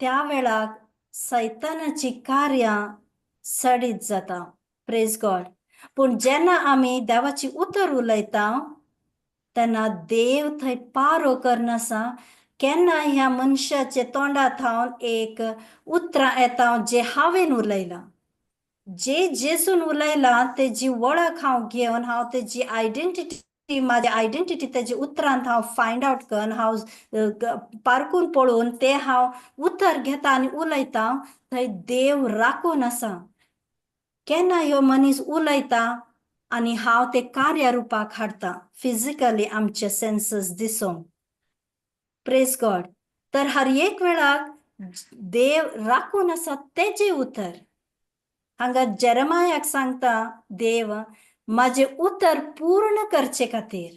त्या वेळाक सैतानाची कार्यां सडीत जाता. प्रेज गॉड. पूण जेन्ना आमी देवाची उतर उलयता तेन्ना देव थंय पारो करनासा. केन्ना ह्या मनशाचे तोंडा थावन एक उतरां येता जे हांवें उलयलां, जे जेजून उलयलां, तेजी वळख हांव घेवन, हांव तेजी आयडेंटिटी, म्हाजी आयडेंटिटी तेजे उतरांत हांव फायंड आवट करून, हांव पारकून पळोवन ते हांव उतर घेता आनी उलयता, थंय देव राखून आसा. केन्ना ह्यो मनीस उलयता आनी हांव ते कार्य रुपाक हाडटा फिजिकली आमचे सेन्सीस दिसोंक. प्रेज गॉड. तर हर एक वेळाक देव राखून आसा तेजें उतर. हांगा जेरमायाक सांगता देव, म्हाजें उतर पूर्ण करचे खातीर,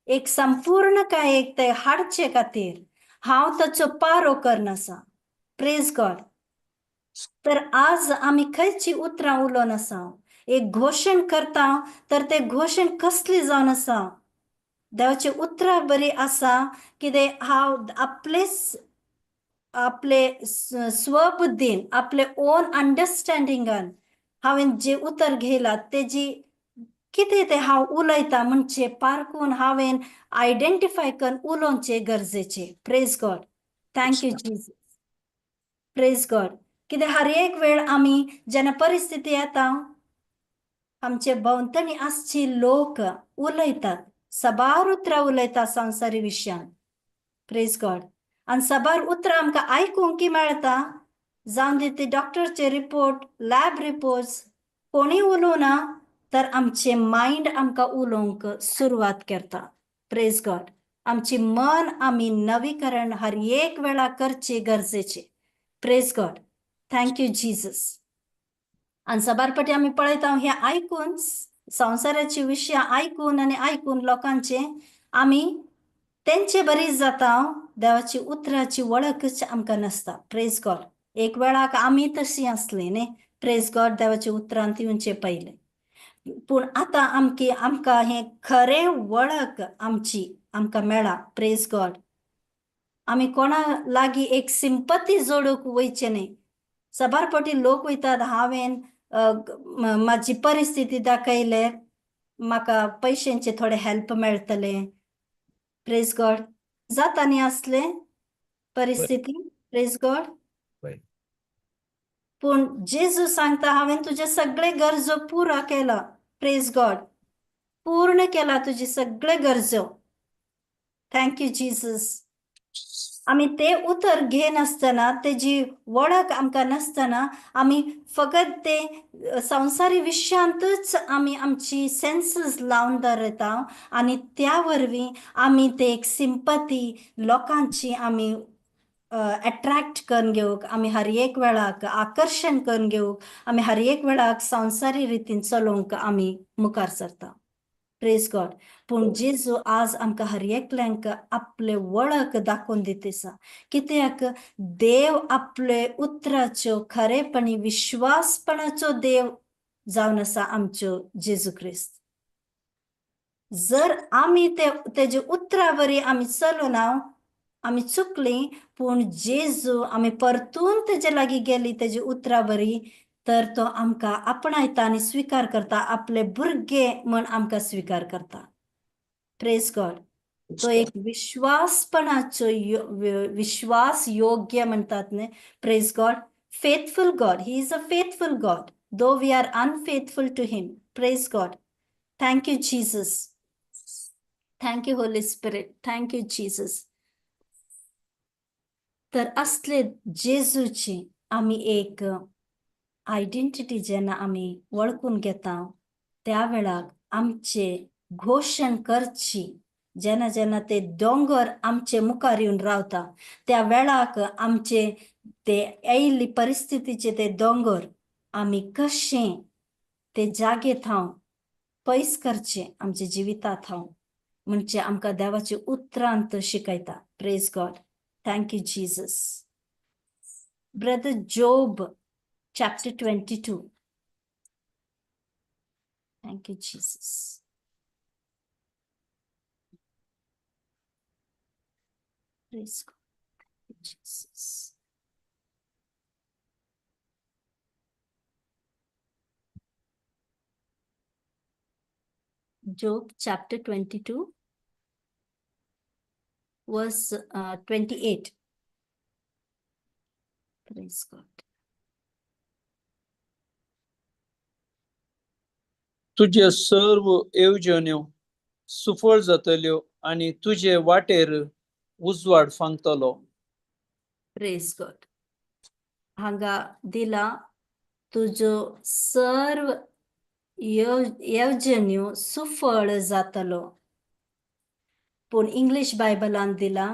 एक संपूर्ण काय एक ते हाडचे खातीर हांव ताचो पारो करन आसा. प्रेज गॉड. तर आज आमी खंयची उतरां उलोवन आसा, एक घोशण करता, तर ते घोशण कसली जावन आसा? देवाची उतरां बरी आसा कितें हांव आपलेच आपले स्वबुद्धीन, आपले ओन अंडरस्टँडिंगान हांवें जे उतर घेयलां तेजी कितें तें हांव उलयतां म्हणचे पारकून हांवें आयडेंटिफाय करून उलोवचें गरजेचें. Praise God. Thank you Jesus. Praise God. कित्याक हर एक वेळ आमी जेन्ना परिस्थिती येता, आमचे भोंवतणी आसची लोक उलयतात, साबार उतरां उलयता संवसारी विशयान. प्रेज गॉड. आनी साबार उतरां आमकां आयकूंक मेळटा, जावन दी ती डॉक्टरचे रिपोर्ट, लॅब रिपोर्ट्स, कोणूय उलोवना तर आमचें मायंड आमकां उलोवंक सुरवात करता. प्रेज गॉड. आमची मन आमी नवीकरण हर एक वेळा करचे गरजेचे. Praise God. Thank you Jesus. आनी साबार पाटी आमी पळयता, हें आयकून, संवसाराची विशय आयकून आनी आयकून लोकांचे आमी तेंचे बरी जाता, देवाची उतराची वळखच आमकां नासता. प्रेज गॉड. एक वेळाक आमी तशी आसली न्ही? प्रेज गॉड. देवाच्या उतरांत येवचे पयलें. पूण आतां आमकी आमकां हें खरें वळख आमची आमकां मेळ्ळा. प्रेज गॉड. आमी कोणा लागीं एक सिंपती जोडूंक वयचें न्ही. साबार फावटी लोक वयतात, हांवें म्हाजी परिस्थिती दाखयल्यार म्हाका पयशांचे थोडे हेल्प मेळटले. प्रेज गॉड. जाता न्ही असलें परिस्थिती? प्रेज गॉड. पूण जेजू सांगता, हांवें तुजे सगळे गरजो पुरा केला. प्रेज गॉड. पूर्ण केला तुजी सगळे गरजो. Thank you Jesus. आमी ते उतर घेनासतना, तेजी वळख आमकां नासतना, आमी फकत ते संवसारी विशयांतच आमी आमची सेन्सीस लावन दवरता आनी त्या वरवीं आमी ते एक सिंपती लोकांची आमी एट्रॅक्ट करून घेवंक, आमी हर एक वेळाक आकर्शण करून घेवंक, आमी हर एक वेळाक संवसारी रितीन चलोवंक आमी मुखार सरता. प्रेज गॉड. पूण जेजू आज आमकां हर एकल्यांक आपले वळख दाखोवन दिता आसा, कित्याक देव आपले उतराच्यो खरेपणी विश्वासपणाचो देव जावन आसा आमच्यो जेजू क्रिस्त. जर आमी ते तेजे उतरा वरी आमी चलना, आमी चुकली, पूण जेजू आमी परतून तेजे लागीं गेली तेजे उतरा वरी, तर तो आमकां आपणायता आनी स्विकार करता, आपले भुरगे म्हण आमकां स्विकार करता. Praise God. तो एक विश्वासपणाचो विश्वास योग्य म्हणतात न्ही. Praise God. Faithful God. He is a faithful God though we are unfaithful to him. Praise God. Thank you Jesus. Thank you Holy Spirit. Thank you Jesus. तर असले जेजूची आमी एक आयडेंटिटी जेन्ना आमी वळखून घेता, त्या वेळाक आमचे घोशण करची, जेन्ना जेन्ना ते दोंगर आमचे मुखार येवन रावता, त्या वेळाक आमचे ते येयल्ली परिस्थितीचे ते दोंगर आमी कशें ते जागे थावन पयस करचे आमच्या जिविता थावन, म्हणजे आमकां देवाचे उतरांत शिकयता. Praise God. Thank you Jesus. Brother, Job chapter 22. Thank you Jesus. Praise God. Thank you, Jesus. Job chapter 22, verse 28. Praise God. तुज्यो सर्व येवजण्यो सुफळ जातल्यो आनी तुजे वाटेर उजवाड फांकतलो. Praise God. हांगा दिला, तुजो सर्व येवजण्यो सुफळ जातलो. पूण इंग्लीश बायबलान दिला,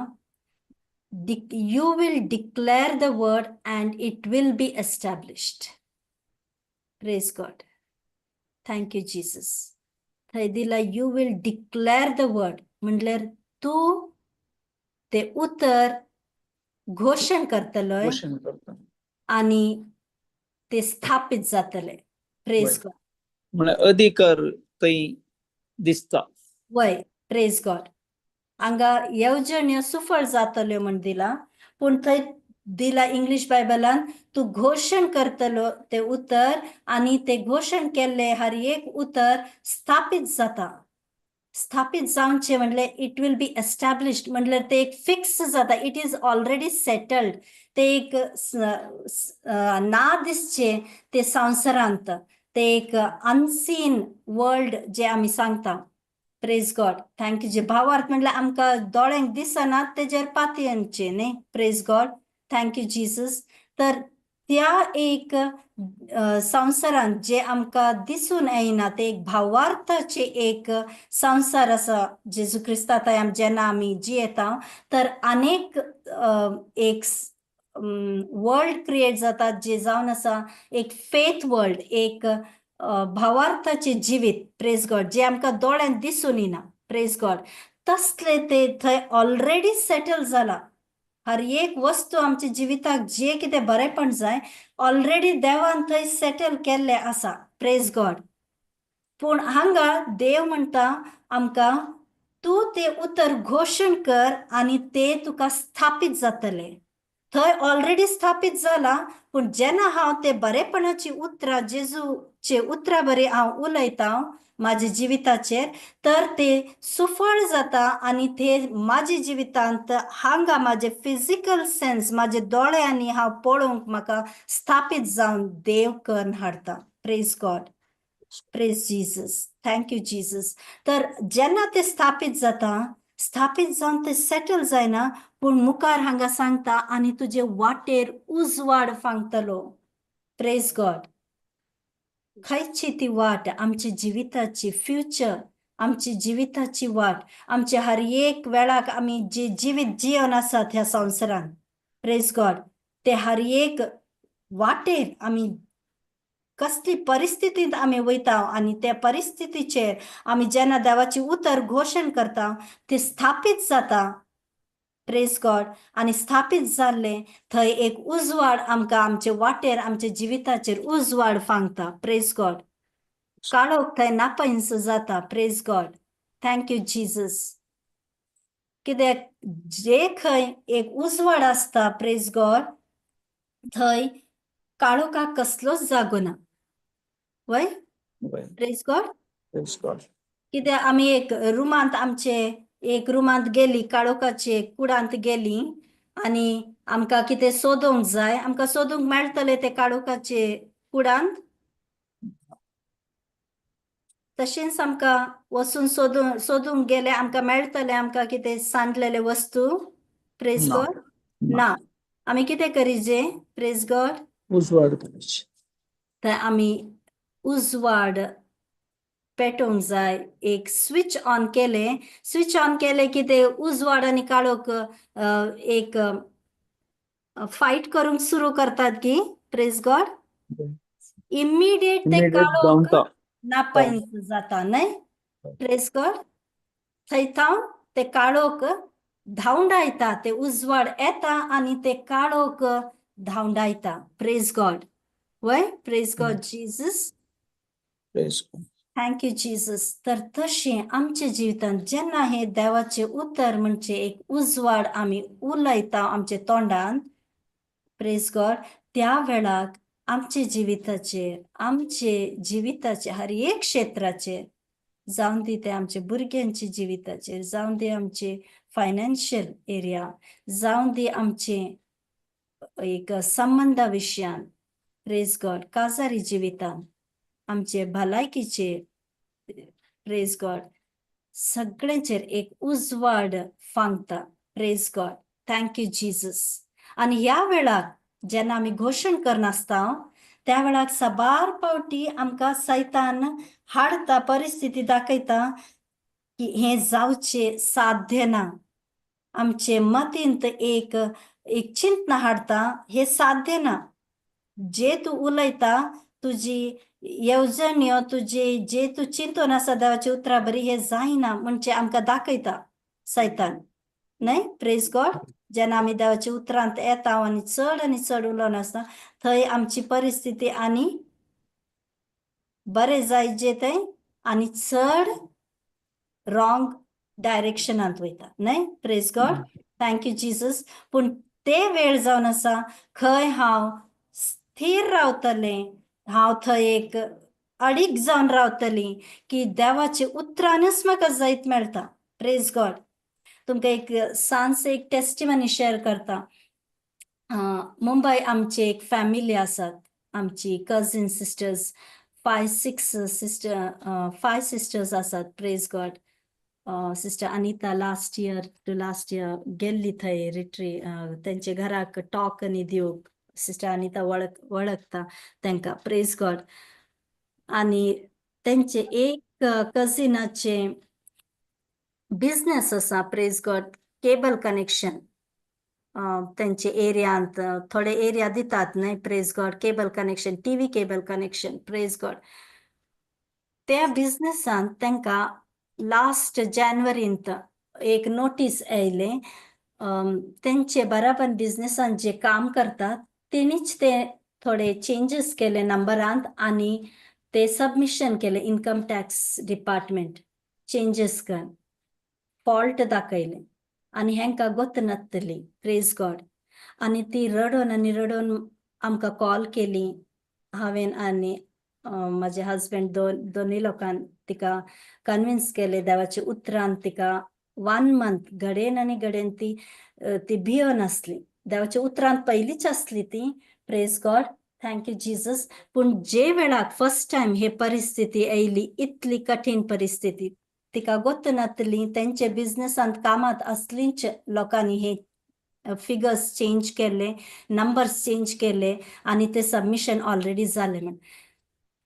"You will declare the word and it will be established." Praise God. Thank you Jesus. थंय दिला, "You will declare the word", म्हणल्यार तूं ते उतर घोशण करतलोय घोशण करता आणि ते स्थापित जातले. प्रेज गॉड. म्हळ्यार अधिकार थंय दिसता. वय, प्रेज गॉड. हांगा येवजण्यो सुफळ जातल्यो म्हण दिला, पूण थंय दिला इंग्लीश बायबलान, तूं घोशण करतलो ते उतर आनी ते घोशण केल्ले हर एक उतर स्थापित जाता. स्थापित जावचें म्हणल्यार it will be established, म्हणल्यार ते एक फिक्स जाता. It is already settled. ते एक ना दिसचें ते संवसारांत, ते एक अनसीन वर्ल्ड जे आमी सांगता. Praise God. Thank you. जे भावार्थ म्हणल्यार आमकां दोळ्यांक दिसना तेजेर पातयेचें न्ही. Praise God. Thank you Jesus. तर त्या एक संवसारांत जे आमकां दिसून येना, ते एक भावार्थाचे एक संवसार आसा. जेजू क्रिस्ता थंय जेन्ना आमी जियेता, तर अनेक एक वर्ल्ड क्रिएट जाता, जे जावन आसा एक फेथ वर्ल्ड, एक भावार्थाचे जिवीत. प्रेज गॉड. जे आमकां दोळ्यांत दिसून येना. Praise God. तसले ते थंय ऑलरेडी सेटल जाला. हर एक वस्तू आमच्या जिविताक जे कितें बरेपण जाय, ऑलरेडी देवान थंय सेटल केल्लें आसा. Praise God. पूण हांगा देव म्हणटा आमकां, तूं तें उतर घोशण कर आनी तें तुका स्थापीत जातलें. थंय ऑलरेडी स्थापीत जाला, पूण जेन्ना हांव ते बरेपणाची उतरां, जेजूचे उतरां बरी हांव उलयतां म्हाज्या जिविताचेर, तर ते सुफळ जाता आनी ते म्हाज्या जिवितांत हांगा म्हाजे फिजिकल सेन्स, म्हाजे दोळ्यांनी हांव पळोवंक म्हाका स्थापीत जावन देव करून हाडटा. Praise God. Praise Jesus. Thank you Jesus. तर जेन्ना ते स्थापीत जाता, स्थापीत जावन ते सेटल जायना, पूण मुखार हांगा सांगता, आनी तुजे वाटेर उजवाड फांकतलो. Praise God. खंयची ती वाट? आमच्या जिविताची फ्युचर, आमची जिविताची वाट, आमच्या हर एक वेळाक आमी जे जिवीत जिवन आसात ह्या संवसारांत. प्रेज गॉड. ते हर एक वाटेर आमी कसली परिस्थितींत आमी वयता आनी त्या परिस्थितीचेर आमी जेन्ना देवाची उतर घोशण करता, ते स्थापीत जाता. Praise God. आनी स्थापीत जाल्लें थंय एक उजवाड आमकां आमचे वाटेर, आमच्या जिविताचेर उजवाड फांकता. Praise God. काळोख थंय नापैंस जाता. Praise God. Thank you Jesus. कित्याक जे खंय एक उजवाड आसता, प्रेज गॉड, थंय काळोखाक कसलोच जागो ना, वय? वय. Praise God. Praise God. कित्याक आमी एक रुमांत, आमचे एक रुमांत गेली, काळोखाचे कुडांत गेली आनी आमकां कितें सोदूंक जाय, आमकां सोदूंक मेळटलें ते काळोखाचे कुडांत? तशेंच आमकां वचून सोदूंक सोदूंक गेले, आमकां मेळटलें आमकां कितें सांडलेले वस्तू? प्रेज ना. गॉड. ना. आमी कितें करीजे? प्रेज गॉड. उजवाड करायची. तर आमी उजवाड पेटोवंक जाय. एक स्विच ऑन केलें, स्विच ऑन केलें की ते उजवाड आनी काळोख एक फायट करूंक सुरू करतात की, प्रेज गॉड, इमिडिएट ते Immediate काळोख धांवता. नापायन जाता न्हय? प्रेज गॉड. थंय थावन ते काळोख धांवडायता. ते उजवाड येता आनी ते काळोख धांवडायता. प्रेज गॉड, वय? Praise God Jesus. Praise God. Thank you Jesus. तर तशें आमच्या जिवितांत जेन्ना हें देवाचें उतर म्हणजे एक उजवाड आमी उलयता आमच्या तोंडान, प्रेज गॉड, त्या वेळाक आमच्या जिविताचेर, आमचे जिविताचे हर एक क्षेत्राचेर, जावन दी ते आमच्या भुरग्यांच्या जिविताचेर, जावन दी आमचे फायनान्शियल एरिया, जावन दी आमचे एक संबंदा विशयान, प्रेज गॉड, काजारी जिवितान, आमचे भलायकीचे, प्रेज गॉड, सगळ्यांचेर एक उजवाड फांगता. Praise God. Thank you Jesus. आनी ह्या वेळाक जेन्ना आमी घोशण करनासता, त्या वेळाक साबार पावटी आमकां सैतान हाडता, परिस्थिती दाखयता की हें जावचें साध्य ना. आमचे मतींत एक एक चिंतना हाडता, हें साध्य ना, जे तूं उलयता, तुजी येवजण्यो, तुजी जे तूं चिंतून आसा देवाच्या उतरा बरी, हें जायना म्हणजे आमकां दाखयता सैतान न्हय? प्रेज गॉड. जेन्ना आमी देवाच्या उतरांत येता आनी चड आनी चड उलोवन आसता, थंय आमची परिस्थिती आनी बरें जायजे थंय आनी चड रॉंग डायरेक्शनांत वयता न्हय? Praise God. Thank you Jesus. पूण ते वेळ जावन आसा खंय हांव स्थीर रावतलें, हांव थंय एक अडीक जावन रावतली की देवाच्या उतरानच म्हाका जैत मेळटा. प्रेज गॉड. तुमकां एक सांजचे एक टेस्टिमनी शेअर करता. मुंबय आमची एक फॅमिली आसात, आमची cousin sisters, five six sister, five sisters आसात. Praise God. Sister Anita last year to last year गेल्ली थंय रिट्री तेंचे घराक टॉक आनी दिवंक. सिस्टर अनिता वळखता तांकां. प्रेज गॉड. आनी तेंचे एक कजिनाचे बिझनेस आसा, प्रेज गॉड, केबल कनेक्शन. तेंचे एरियांत थोडे एरिया दितात न्हय? Praise God. Cable connection, TV cable connection. Praise God. त्या बिझनेसान तांकां लास्ट जानेवारींत एक नोटीस येयलें. तेंचे बराबर बिझनेसान जे काम करतात, तेणीच ते थोडे चेंजीस केले नंबरांत आनी ते सबमिशन केले इन्कम टॅक्स डिपार्टमेंट, चेंजीस कर फॉल्ट दाखयले आनी हेंकां गोत नातली. प्रेज गॉड. आनी ती रडोन आनी रडोन आमकां कॉल केली. हांवें आनी म्हाजे हजबंड दोनूय लोकान तिका कन्विन्स केले देवाच्या उतरान. तिका वन मंथ घडेन आनी घडेन ती ती भियोन आसली. देवाच्या उतरान पयलींच आसली ती. Praise God. Thank you Jesus. पूण जे वेळाक फर्स्ट टायम हे परिस्थिती येयली, इतली कठीण परिस्थिती, तिका गोत नातली तेंचे बिझनेसांत कामांत असलींच लोकांनी हे फिगर्स चेंज केले, नंबर्स चेंज केले आनी ते सबमिशन ऑलरेडी जाले म्हण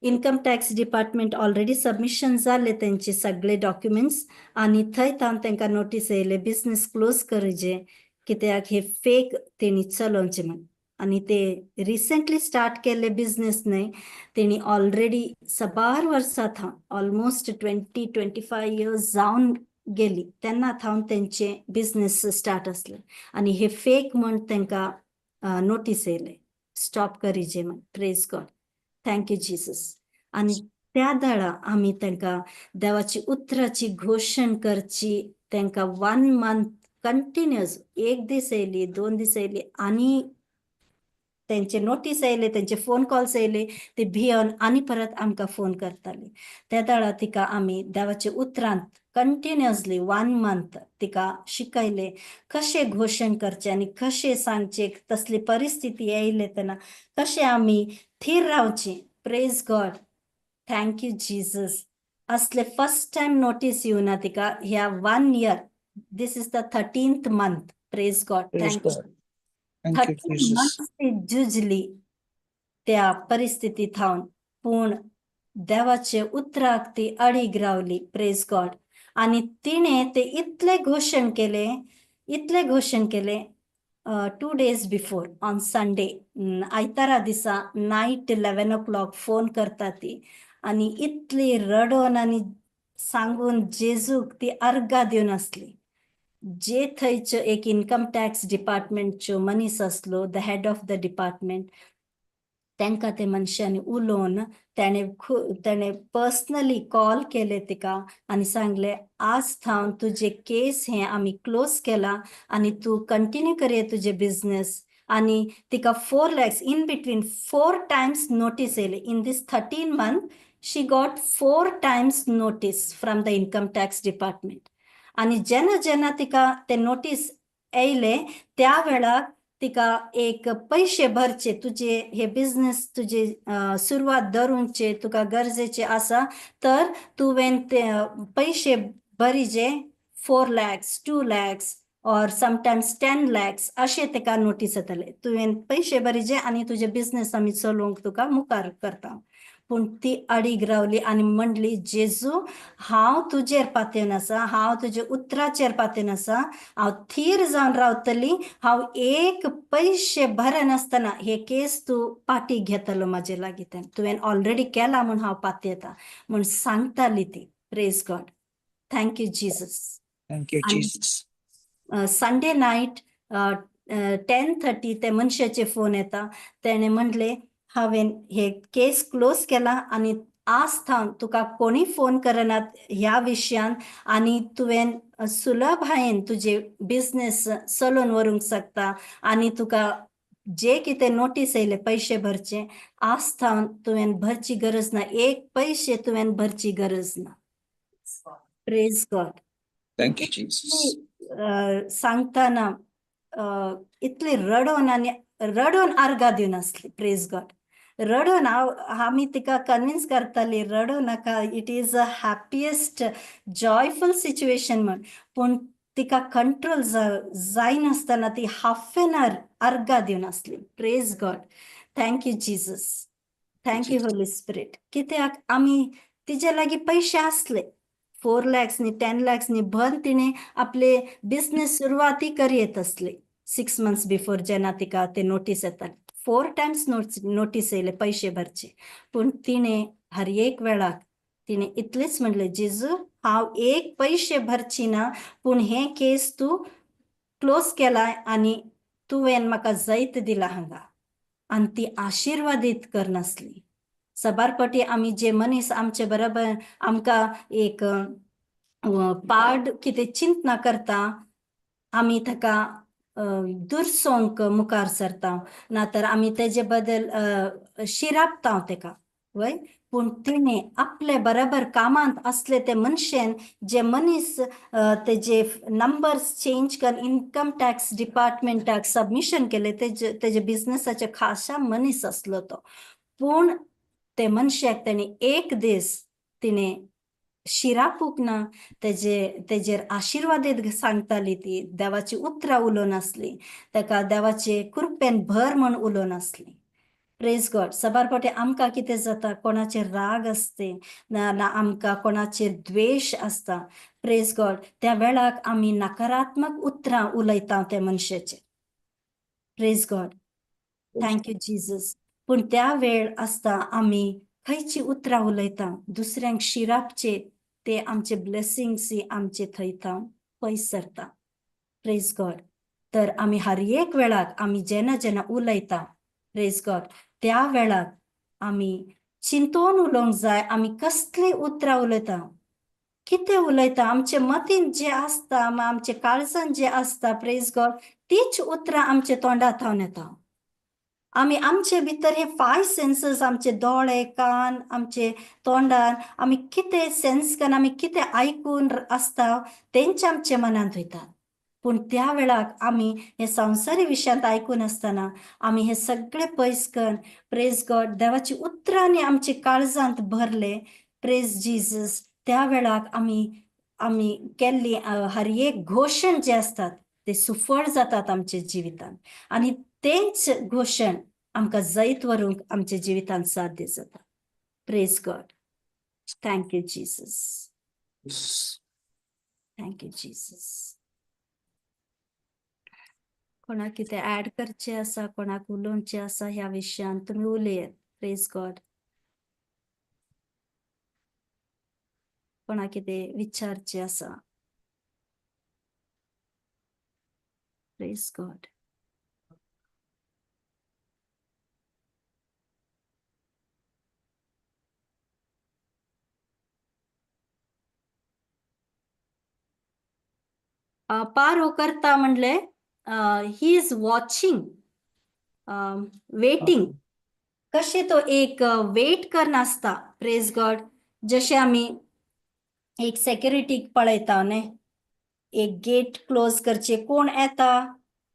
income tax department already submission जाले तेंचे सगळे डॉक्युमेंट्स. आनी थंय तावन तांकां नोटीस येयले, बिझनेस क्लोज करचे, कित्याक हे फेक तेणी चलोवचे म्हण. आनी ते रिसेंटली स्टार्ट केल्ले बिझनेस न्हय, तेणी ऑलरेडी साबार वर्सां थावन, ऑलमोस्ट 20-25 इयर्स जावन गेली तेन्ना थावन तेंचे बिझनेस स्टार्ट आसले आनी हे फेक म्हण तांकां नोटीस येयले, स्टॉप करीजे म्हण. Praise God. Thank you Jesus. आनी त्या दाळा आमी तांकां देवाची उतराची घोशण करची. तांकां वन मंथ कंटिन्युअस, एक दीस येयली, 2 दीस येयली आनी तेंचे नोटीस येयले, तेंचे फोन कॉल्स येयले, ती भियोन आनी परत आमकां फोन करताली. त्या दाळा तिका आमी देवाच्या उतरांत कंटिन्युअसली वन मंथ तिका शिकयले, कशें घोशण करचें आनी कशें सांगचें, तसली परिस्थिती येयले तेन्ना कशें आमी थीर रावचें. Praise God, thank you Jesus. असले फर्स्ट टायम नोटीस येवना तिका ह्या one year. This is the 13th month. Praise God. Praise thank you. God. Thank you, 13 Jesus. Months ती झुजली त्या परिस्थिती थावन, पूण देवाचे उतराक ती अडीग रावली. प्रेज गॉड. आनी तिणें ते इतले घोशण केले, इतले घोशण केले, 2 days before on Sunday, आयतारा दिसा नायट 11 ओ क्लॉक फोन करता ती आनी इतली रडोन आनी सांगून जेजूक ती अर्गां दिवन आसली. जे थंयच्यो एक इन्कम टॅक्स डिपार्टमेंटच्यो मनीस आसलो, the head of the department, तांकां ते मनशांनी उलोवन तेणे पर्सनली कॉल केले तिका आनी सांगले, आज थावन तुजे केस हे आमी क्लोज केला आनी तूं कंटिन्यू करया तुजे बिजनेस. आनी तिका 4 lakhs in between four times notice येयले. In this 13 month she got four times notice from the income tax department. आनी जेन्ना जेन्ना तिका ते नोटीस येयले, त्या वेळार तिका एक पयशे भरचे, तुजे हे बिजनेस तुजे सुरवात धरूंचे तुका गरजेचे आसा तर तुवें ते पयशे भरिजे, 4 lakhs, 2 lakhs or sometimes 10 lakhs अशें तेका नोटीस येताले. तुवें पयशे भरिजे आनी तुजे बिजनेस आमी चलोवंक तुका मुखार करता. पूण ती अडीग रावली आनी म्हणली, जेजू, हांव तुजेर पातयेवन आसा, हांव तुजे उतराचेर पातयेवन आसा, हांव थीर जावन रावतली, हांव एक पयशे भरनासतना हे केस तूं पाटी घेतलो म्हाजे लागीं, तुवें ऑलरेडी केला म्हूण हांव पातयेता म्हूण सांगताली ती. Praise God, thank you Jesus. Thank you, Jesus. Sunday night 10:30 ते मनशाचे फोन येता. तेणें म्हणलें, हांवें हे केस क्लोज केला आनी आज थावन तुका कोणी फोन करनात ह्या विशयान आनी तुवें सुलभायेन तुजे बिजनेस चलोवन व्हरूंक शकता आनी तुका जे कितें नोटीस येयले पयशे भरचे, आज थावन तुवें भरची गरज ना, एक पयशे तुवें भरची गरज ना. Praise God. Thank you, Jesus. सांगताना इतली रडोन आनी रडोन आर्गां दिवन आसली. प्रेज गॉड. रडोन हांव आमी तिका कन्विन्स करताली, रडो नाका, it is a happiest joyful situation म्हण. पूण तिका कंट्रोल जायनासतना ती हाफ एन our आर्गां दिवन आसली. Praise God, thank you Jesus, thank you Holy Spirit. कित्याक आमी तिजे लागीं पयशे आसले, 4 लॅक्स न्ही, 10 लॅक्स न्ही, भर तिणें आपले बिजनेस सुरवाती करयेत आसली. 6 मंथ्स बिफोर जेन्ना तिका ते नोटीस येताले, फोर टायम्स नोटीस येयले पयशे भरचे, पूण तिणें हर एक वेळाक तिणें इतलेंच म्हणलें, जेजू, हांव एक पयशे भरची ना, पूण हें केस तूं क्लोज केलाय आनी तुवें म्हाका जैत दिला हांगा. आनी ती आशिर्वादीत करनासली. सबार फावटी आमी जे मनीस आमचे बरोबर आमकां एक पाड कितें चिंतना करता, आमी ताका दुरसोंक मुखार सरता, ना तर आमी तेजे बद्दल शिरापता तेका, वय. पूण तिणें आपले बरोबर कामांत आसले ते मनशेन, जे मनीस तेजे नंबर्स चेंज करून इन्कम टॅक्स डिपार्टमेंटाक सबमिशन केले, तेजे तेजे बिजनसाचे खाशा मनीस आसलो तो, पूण ते मनशाक तेणी एक दीस तिणें शिरापूक ना. तेजे तेजेर आशिर्वादीत सांगताली ती, देवाची उतरां उलोवन आसली ताका, देवाचे कृपेन भर म्हण उलोवन आसली. प्रेज गॉड. सबार फावटी आमकां कितें जाता, कोणाचेर राग आसते ना, ना आमकां कोणाचेर द्वेश आसता, प्रेज गॉड, त्या वेळाक आमी नकारात्मक उतरां उलयता त्या मनशाचेर. Praise God, thank you Jesus. पूण त्या वेळ आसता आमी खंयची उतरां उलयता, दुसऱ्यांक शिरापचे, ते आमचे ब्लेसिंग्स आमचे थंय पयस सरता. प्रेज गॉड. तर आमी हर एक वेळाक आमी जेन्ना जेन्ना उलयता, प्रेज गॉड, त्या वेळाक आमी चिंतून उलोवंक जाय आमी कसलीं उतरां उलयता, कितें उलयता, आमचे मतीन जें आसता, आमचे काळजान जें आसता, प्रेज गॉड, तीच उतरां आमच्या तोंडा थावन येता. आमी आमचे भितर हे फायव सेन्सीस, आमचे दोळे, कान, आमचे तोंडान आमी कितें सेन्स करून आमी कितें आयकून आसता तेंच आमचे मनांत वयतात. पूण त्या वेळाक आमी हे संवसारी विशयांत आयकून आसतना आमी हे सगळे पयस करून, प्रेज गॉड, देवाची उतरांनी आमचे काळजांत भरले, प्रेज जिजस, त्या वेळाक आमी आमी केल्ली हर एक घोशण जे आसतात ते सुफळ जातात आमच्या जिवितांत आनी तेंच घोशण आमकां जैत व्हरूंक आमच्या जिवितांत साध्य जाता. Praise God. Thank you Jesus. Thank you Jesus. कोणाक कितें ऍड करचें आसा, कोणाक उलोवचें आसा ह्या विशयान तुमी उलयात. प्रेज गॉड. कोणाक कितें विचारचें आसा? Praise God. पारो करता म्हणले he is watching, waiting. कशें तो एक वेट करनासता. प्रेज गॉड. जशें आमी एक सेक्युरिटीक पळयता न्ही, एक गेट क्लोज करचे, कोण येता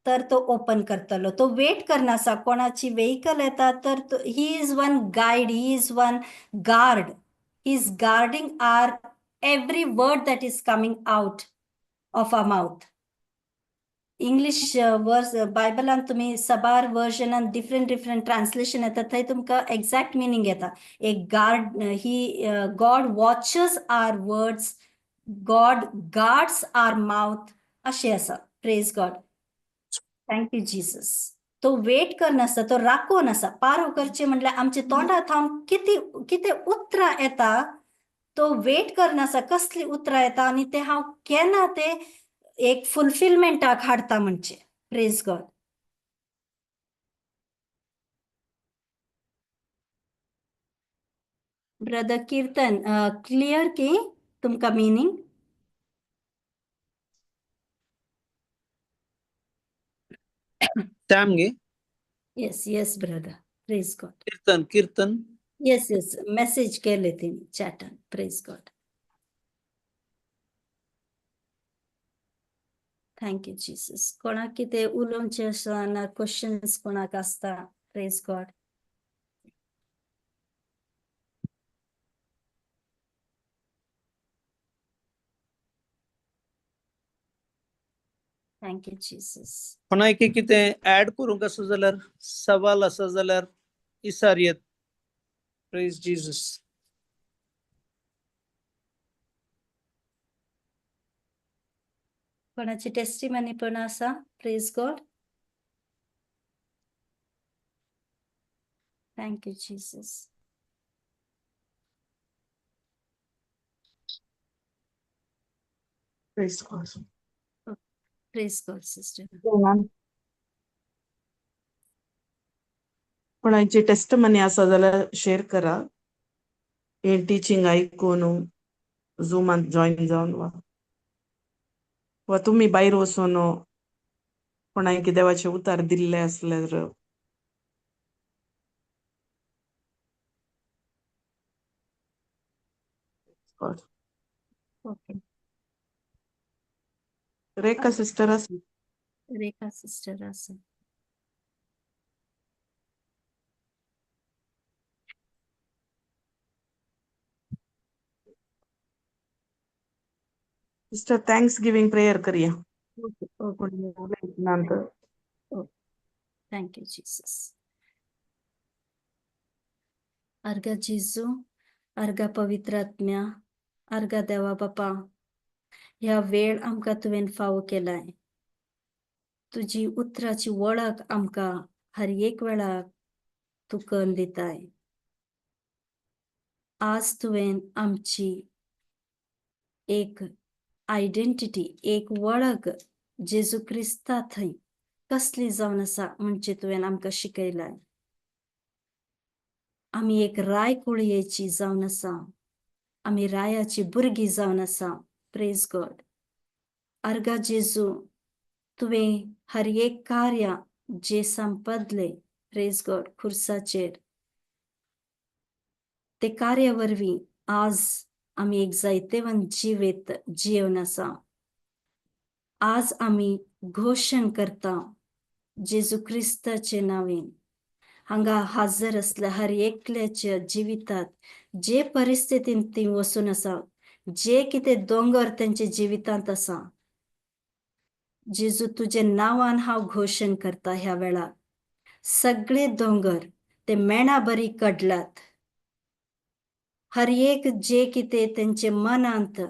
तर तो ओपन करतलो. तो वेट करनासा कोणाची व्हेकल येता तर he is one guide, he is one guard, he is guarding our every word that is coming out of our mouth. English verse बायबलान तुमी सबार वर्जनान डिफरंट डिफरंट ट्रान्सलेशन येता, थंय तुमकां एग्जॅक्ट मिनींग येता. एक guard, he God watches our words, God guards our mouth अशें आसा. Praise God. Thank you Jesus. तो वेट करनासता, तो राखून आसा. पारो करचें म्हणल्यार आमच्या तोंडा थावन कितें कितें उतरां येता तो वेट करनासा, कसलीं उतरां येता आनी ते हांव केन्ना ते एक फुलफिलमेंटाक हाडटा म्हणचे. Praise God. Brother Kirtan, clear की तुमकां मिनींग? सॅम गे? Yes, brother. Praise God. Kirtan, Kirtan. Yes, message केले तेणी चॅटान. Praise God. Thank you Jesus. कोणाक कितें उलोवचें आसा ना क्वेश्चन्स कोणाक आसता? Praise God. Thank you Jesus. कोणाक कितें ऍड करूंक आसा जाल्यार, सवाल आसा जाल्यार इसार येत. Praise Jesus. कोणाची टेस्टिमनी पण आसा? Praise God. Thank you Jesus. Praise God. Praise God sister. कोणाची टेस्टमनी आसा जाल्यार शेअर करा. हे टिचींग आयकून झुमात जॉईन जावन वा वा तुमी भायर वचून कोणाक देवाचे उतार दिल्ले आसल्यार. God. Okay. Rekha sister आसा. रेखा सिस्टर आसा. सिस्टर, thanks giving prayer करया. Okay okay. कोणी उलयतना तर. Thank you Jesus. अर्गा जेजू, अर्गा पवित्र आत्म्या, अर्गा देवा बापा, ह्या वेळ आमकां तुवें फावो केलाय. तुजी उतराची वळख आमकां हर एक वेळाक तूं करून दिताय. आज तुवें आमची एक आयडेंटिटी, एक वळख जेजू क्रिस्ता थंय कसली जावन आसा म्हणजे तुवें आमकां शिकयलाय. आमी एक राय कुळयेची जावन आसा, आमी रायाची भुरगीं जावन आसा. Praise God. अर्गा जेजू, तुवें हर एक कार्य जे संपदले, प्रेज गॉड, खुर्साचेर, ते कार्या वरवीं आज आमी एक जायतेवन जिवीत जियेवन आसा. आज आमी घोशण करता जेजू क्रिस्ताचे नांवेन, हांगा हाजर आसल्या हर एकल्याच्या जिवितात जे परिस्थितीन ती वचून आसा, जे कितें दोंगर तेंच्या जिवितांत आसा, जेजू, तुजे नांवान हांव घोशण करता, ह्या वेळार सगळे दोंगर ते मेणा बरी कडलात. हर एक जे कितें तेंचे मनांत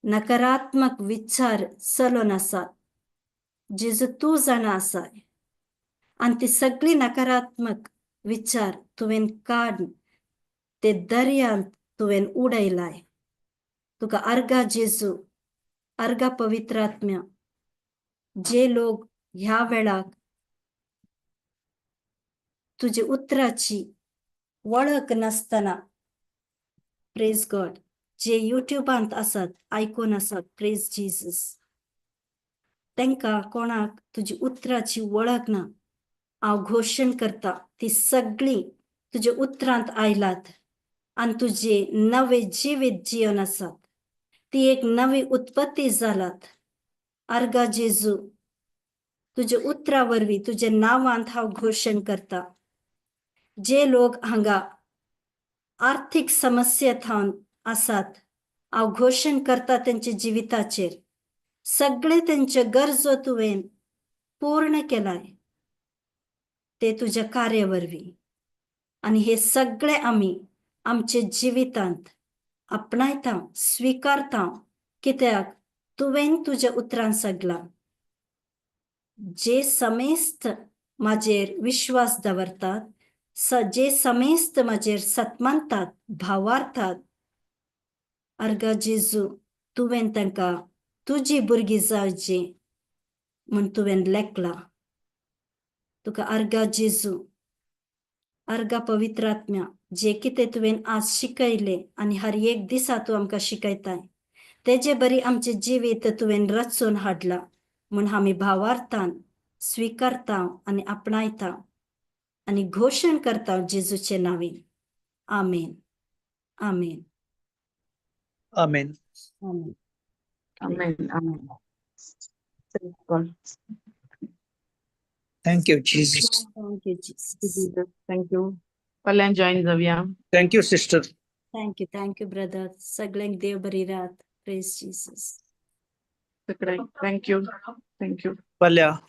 नकारात्मक विचार चलोन आसात, जेजू, तूं जाणा आसाय आनी ती सगळी नकारात्मक विचार तुवें काड, ते दर्यांत तुवें उडयलाय. तुका अर्गा जेजू, अर्गा पवित्रात्म्या, जे लोक ह्या वेळाक तुजे उतराची वळख नासतना, प्रेज गॉड, जे युट्युबांत आसात, आयकून आसात, प्रेज जीसस, तांकां कोणाक तुजी उतराची वळख ना, हांव घोशण करता, ती सगळीं तुज्या उतरांत आयलात आनी तुजे नवे जिवीत जिवन आसात. ती एक नवी उत्पत्ती जालात. अर्गा जेजू, तुज्या उतरा वरवीं, तुज्या नांवांत हांव घोशण करता, जे लोक हांगा आर्थीक समस्ये थावन आसात, हांव घोशण करता, तेंच्या जिविताचेर सगळे तेंचे गरजो तुवें पूर्ण केलाय ते तुज्या कार्या वरवीं. आनी हे सगळे आमी आमच्या जिवितांत आपणायता, स्विकारता, कित्याक तुवें तुज्या उतरान सगलां, जे समेस्त म्हाजेर विश्वास दवरतात, जे समेस्त म्हाजेर सतमानतात, भावार्थात, अर्गा जेजू, तुवें तांकां तुजी भुरगीं जावची म्हूण तुवें लेखलां. तुका अर्गा जेजू, अर्गा पवित्रात्म्या, जे कितें तुवें आज शिकयलें आनी हर एक दिसा तूं आमकां शिकयताय, तेजे बरी आमचें जिवीत तुवें रचून हाडलां म्हूण आमी भावार्थान स्विकारता आनी आपणायता आनी घोशण करता जेजूचे नांवेन. आमेन, आमेन. आमेन. आमेन. Amen. Amen. Thank God. Thank you, Jesus. Thank you, Jesus. Jesus. Thank you. फाल्यां join जावया. Thank you, sister. Thank you, thank you, brother. सगळ्यांक देव बरी रात. Praise Jesus. सगळ्यांक thank you, thank you. फाल्यां.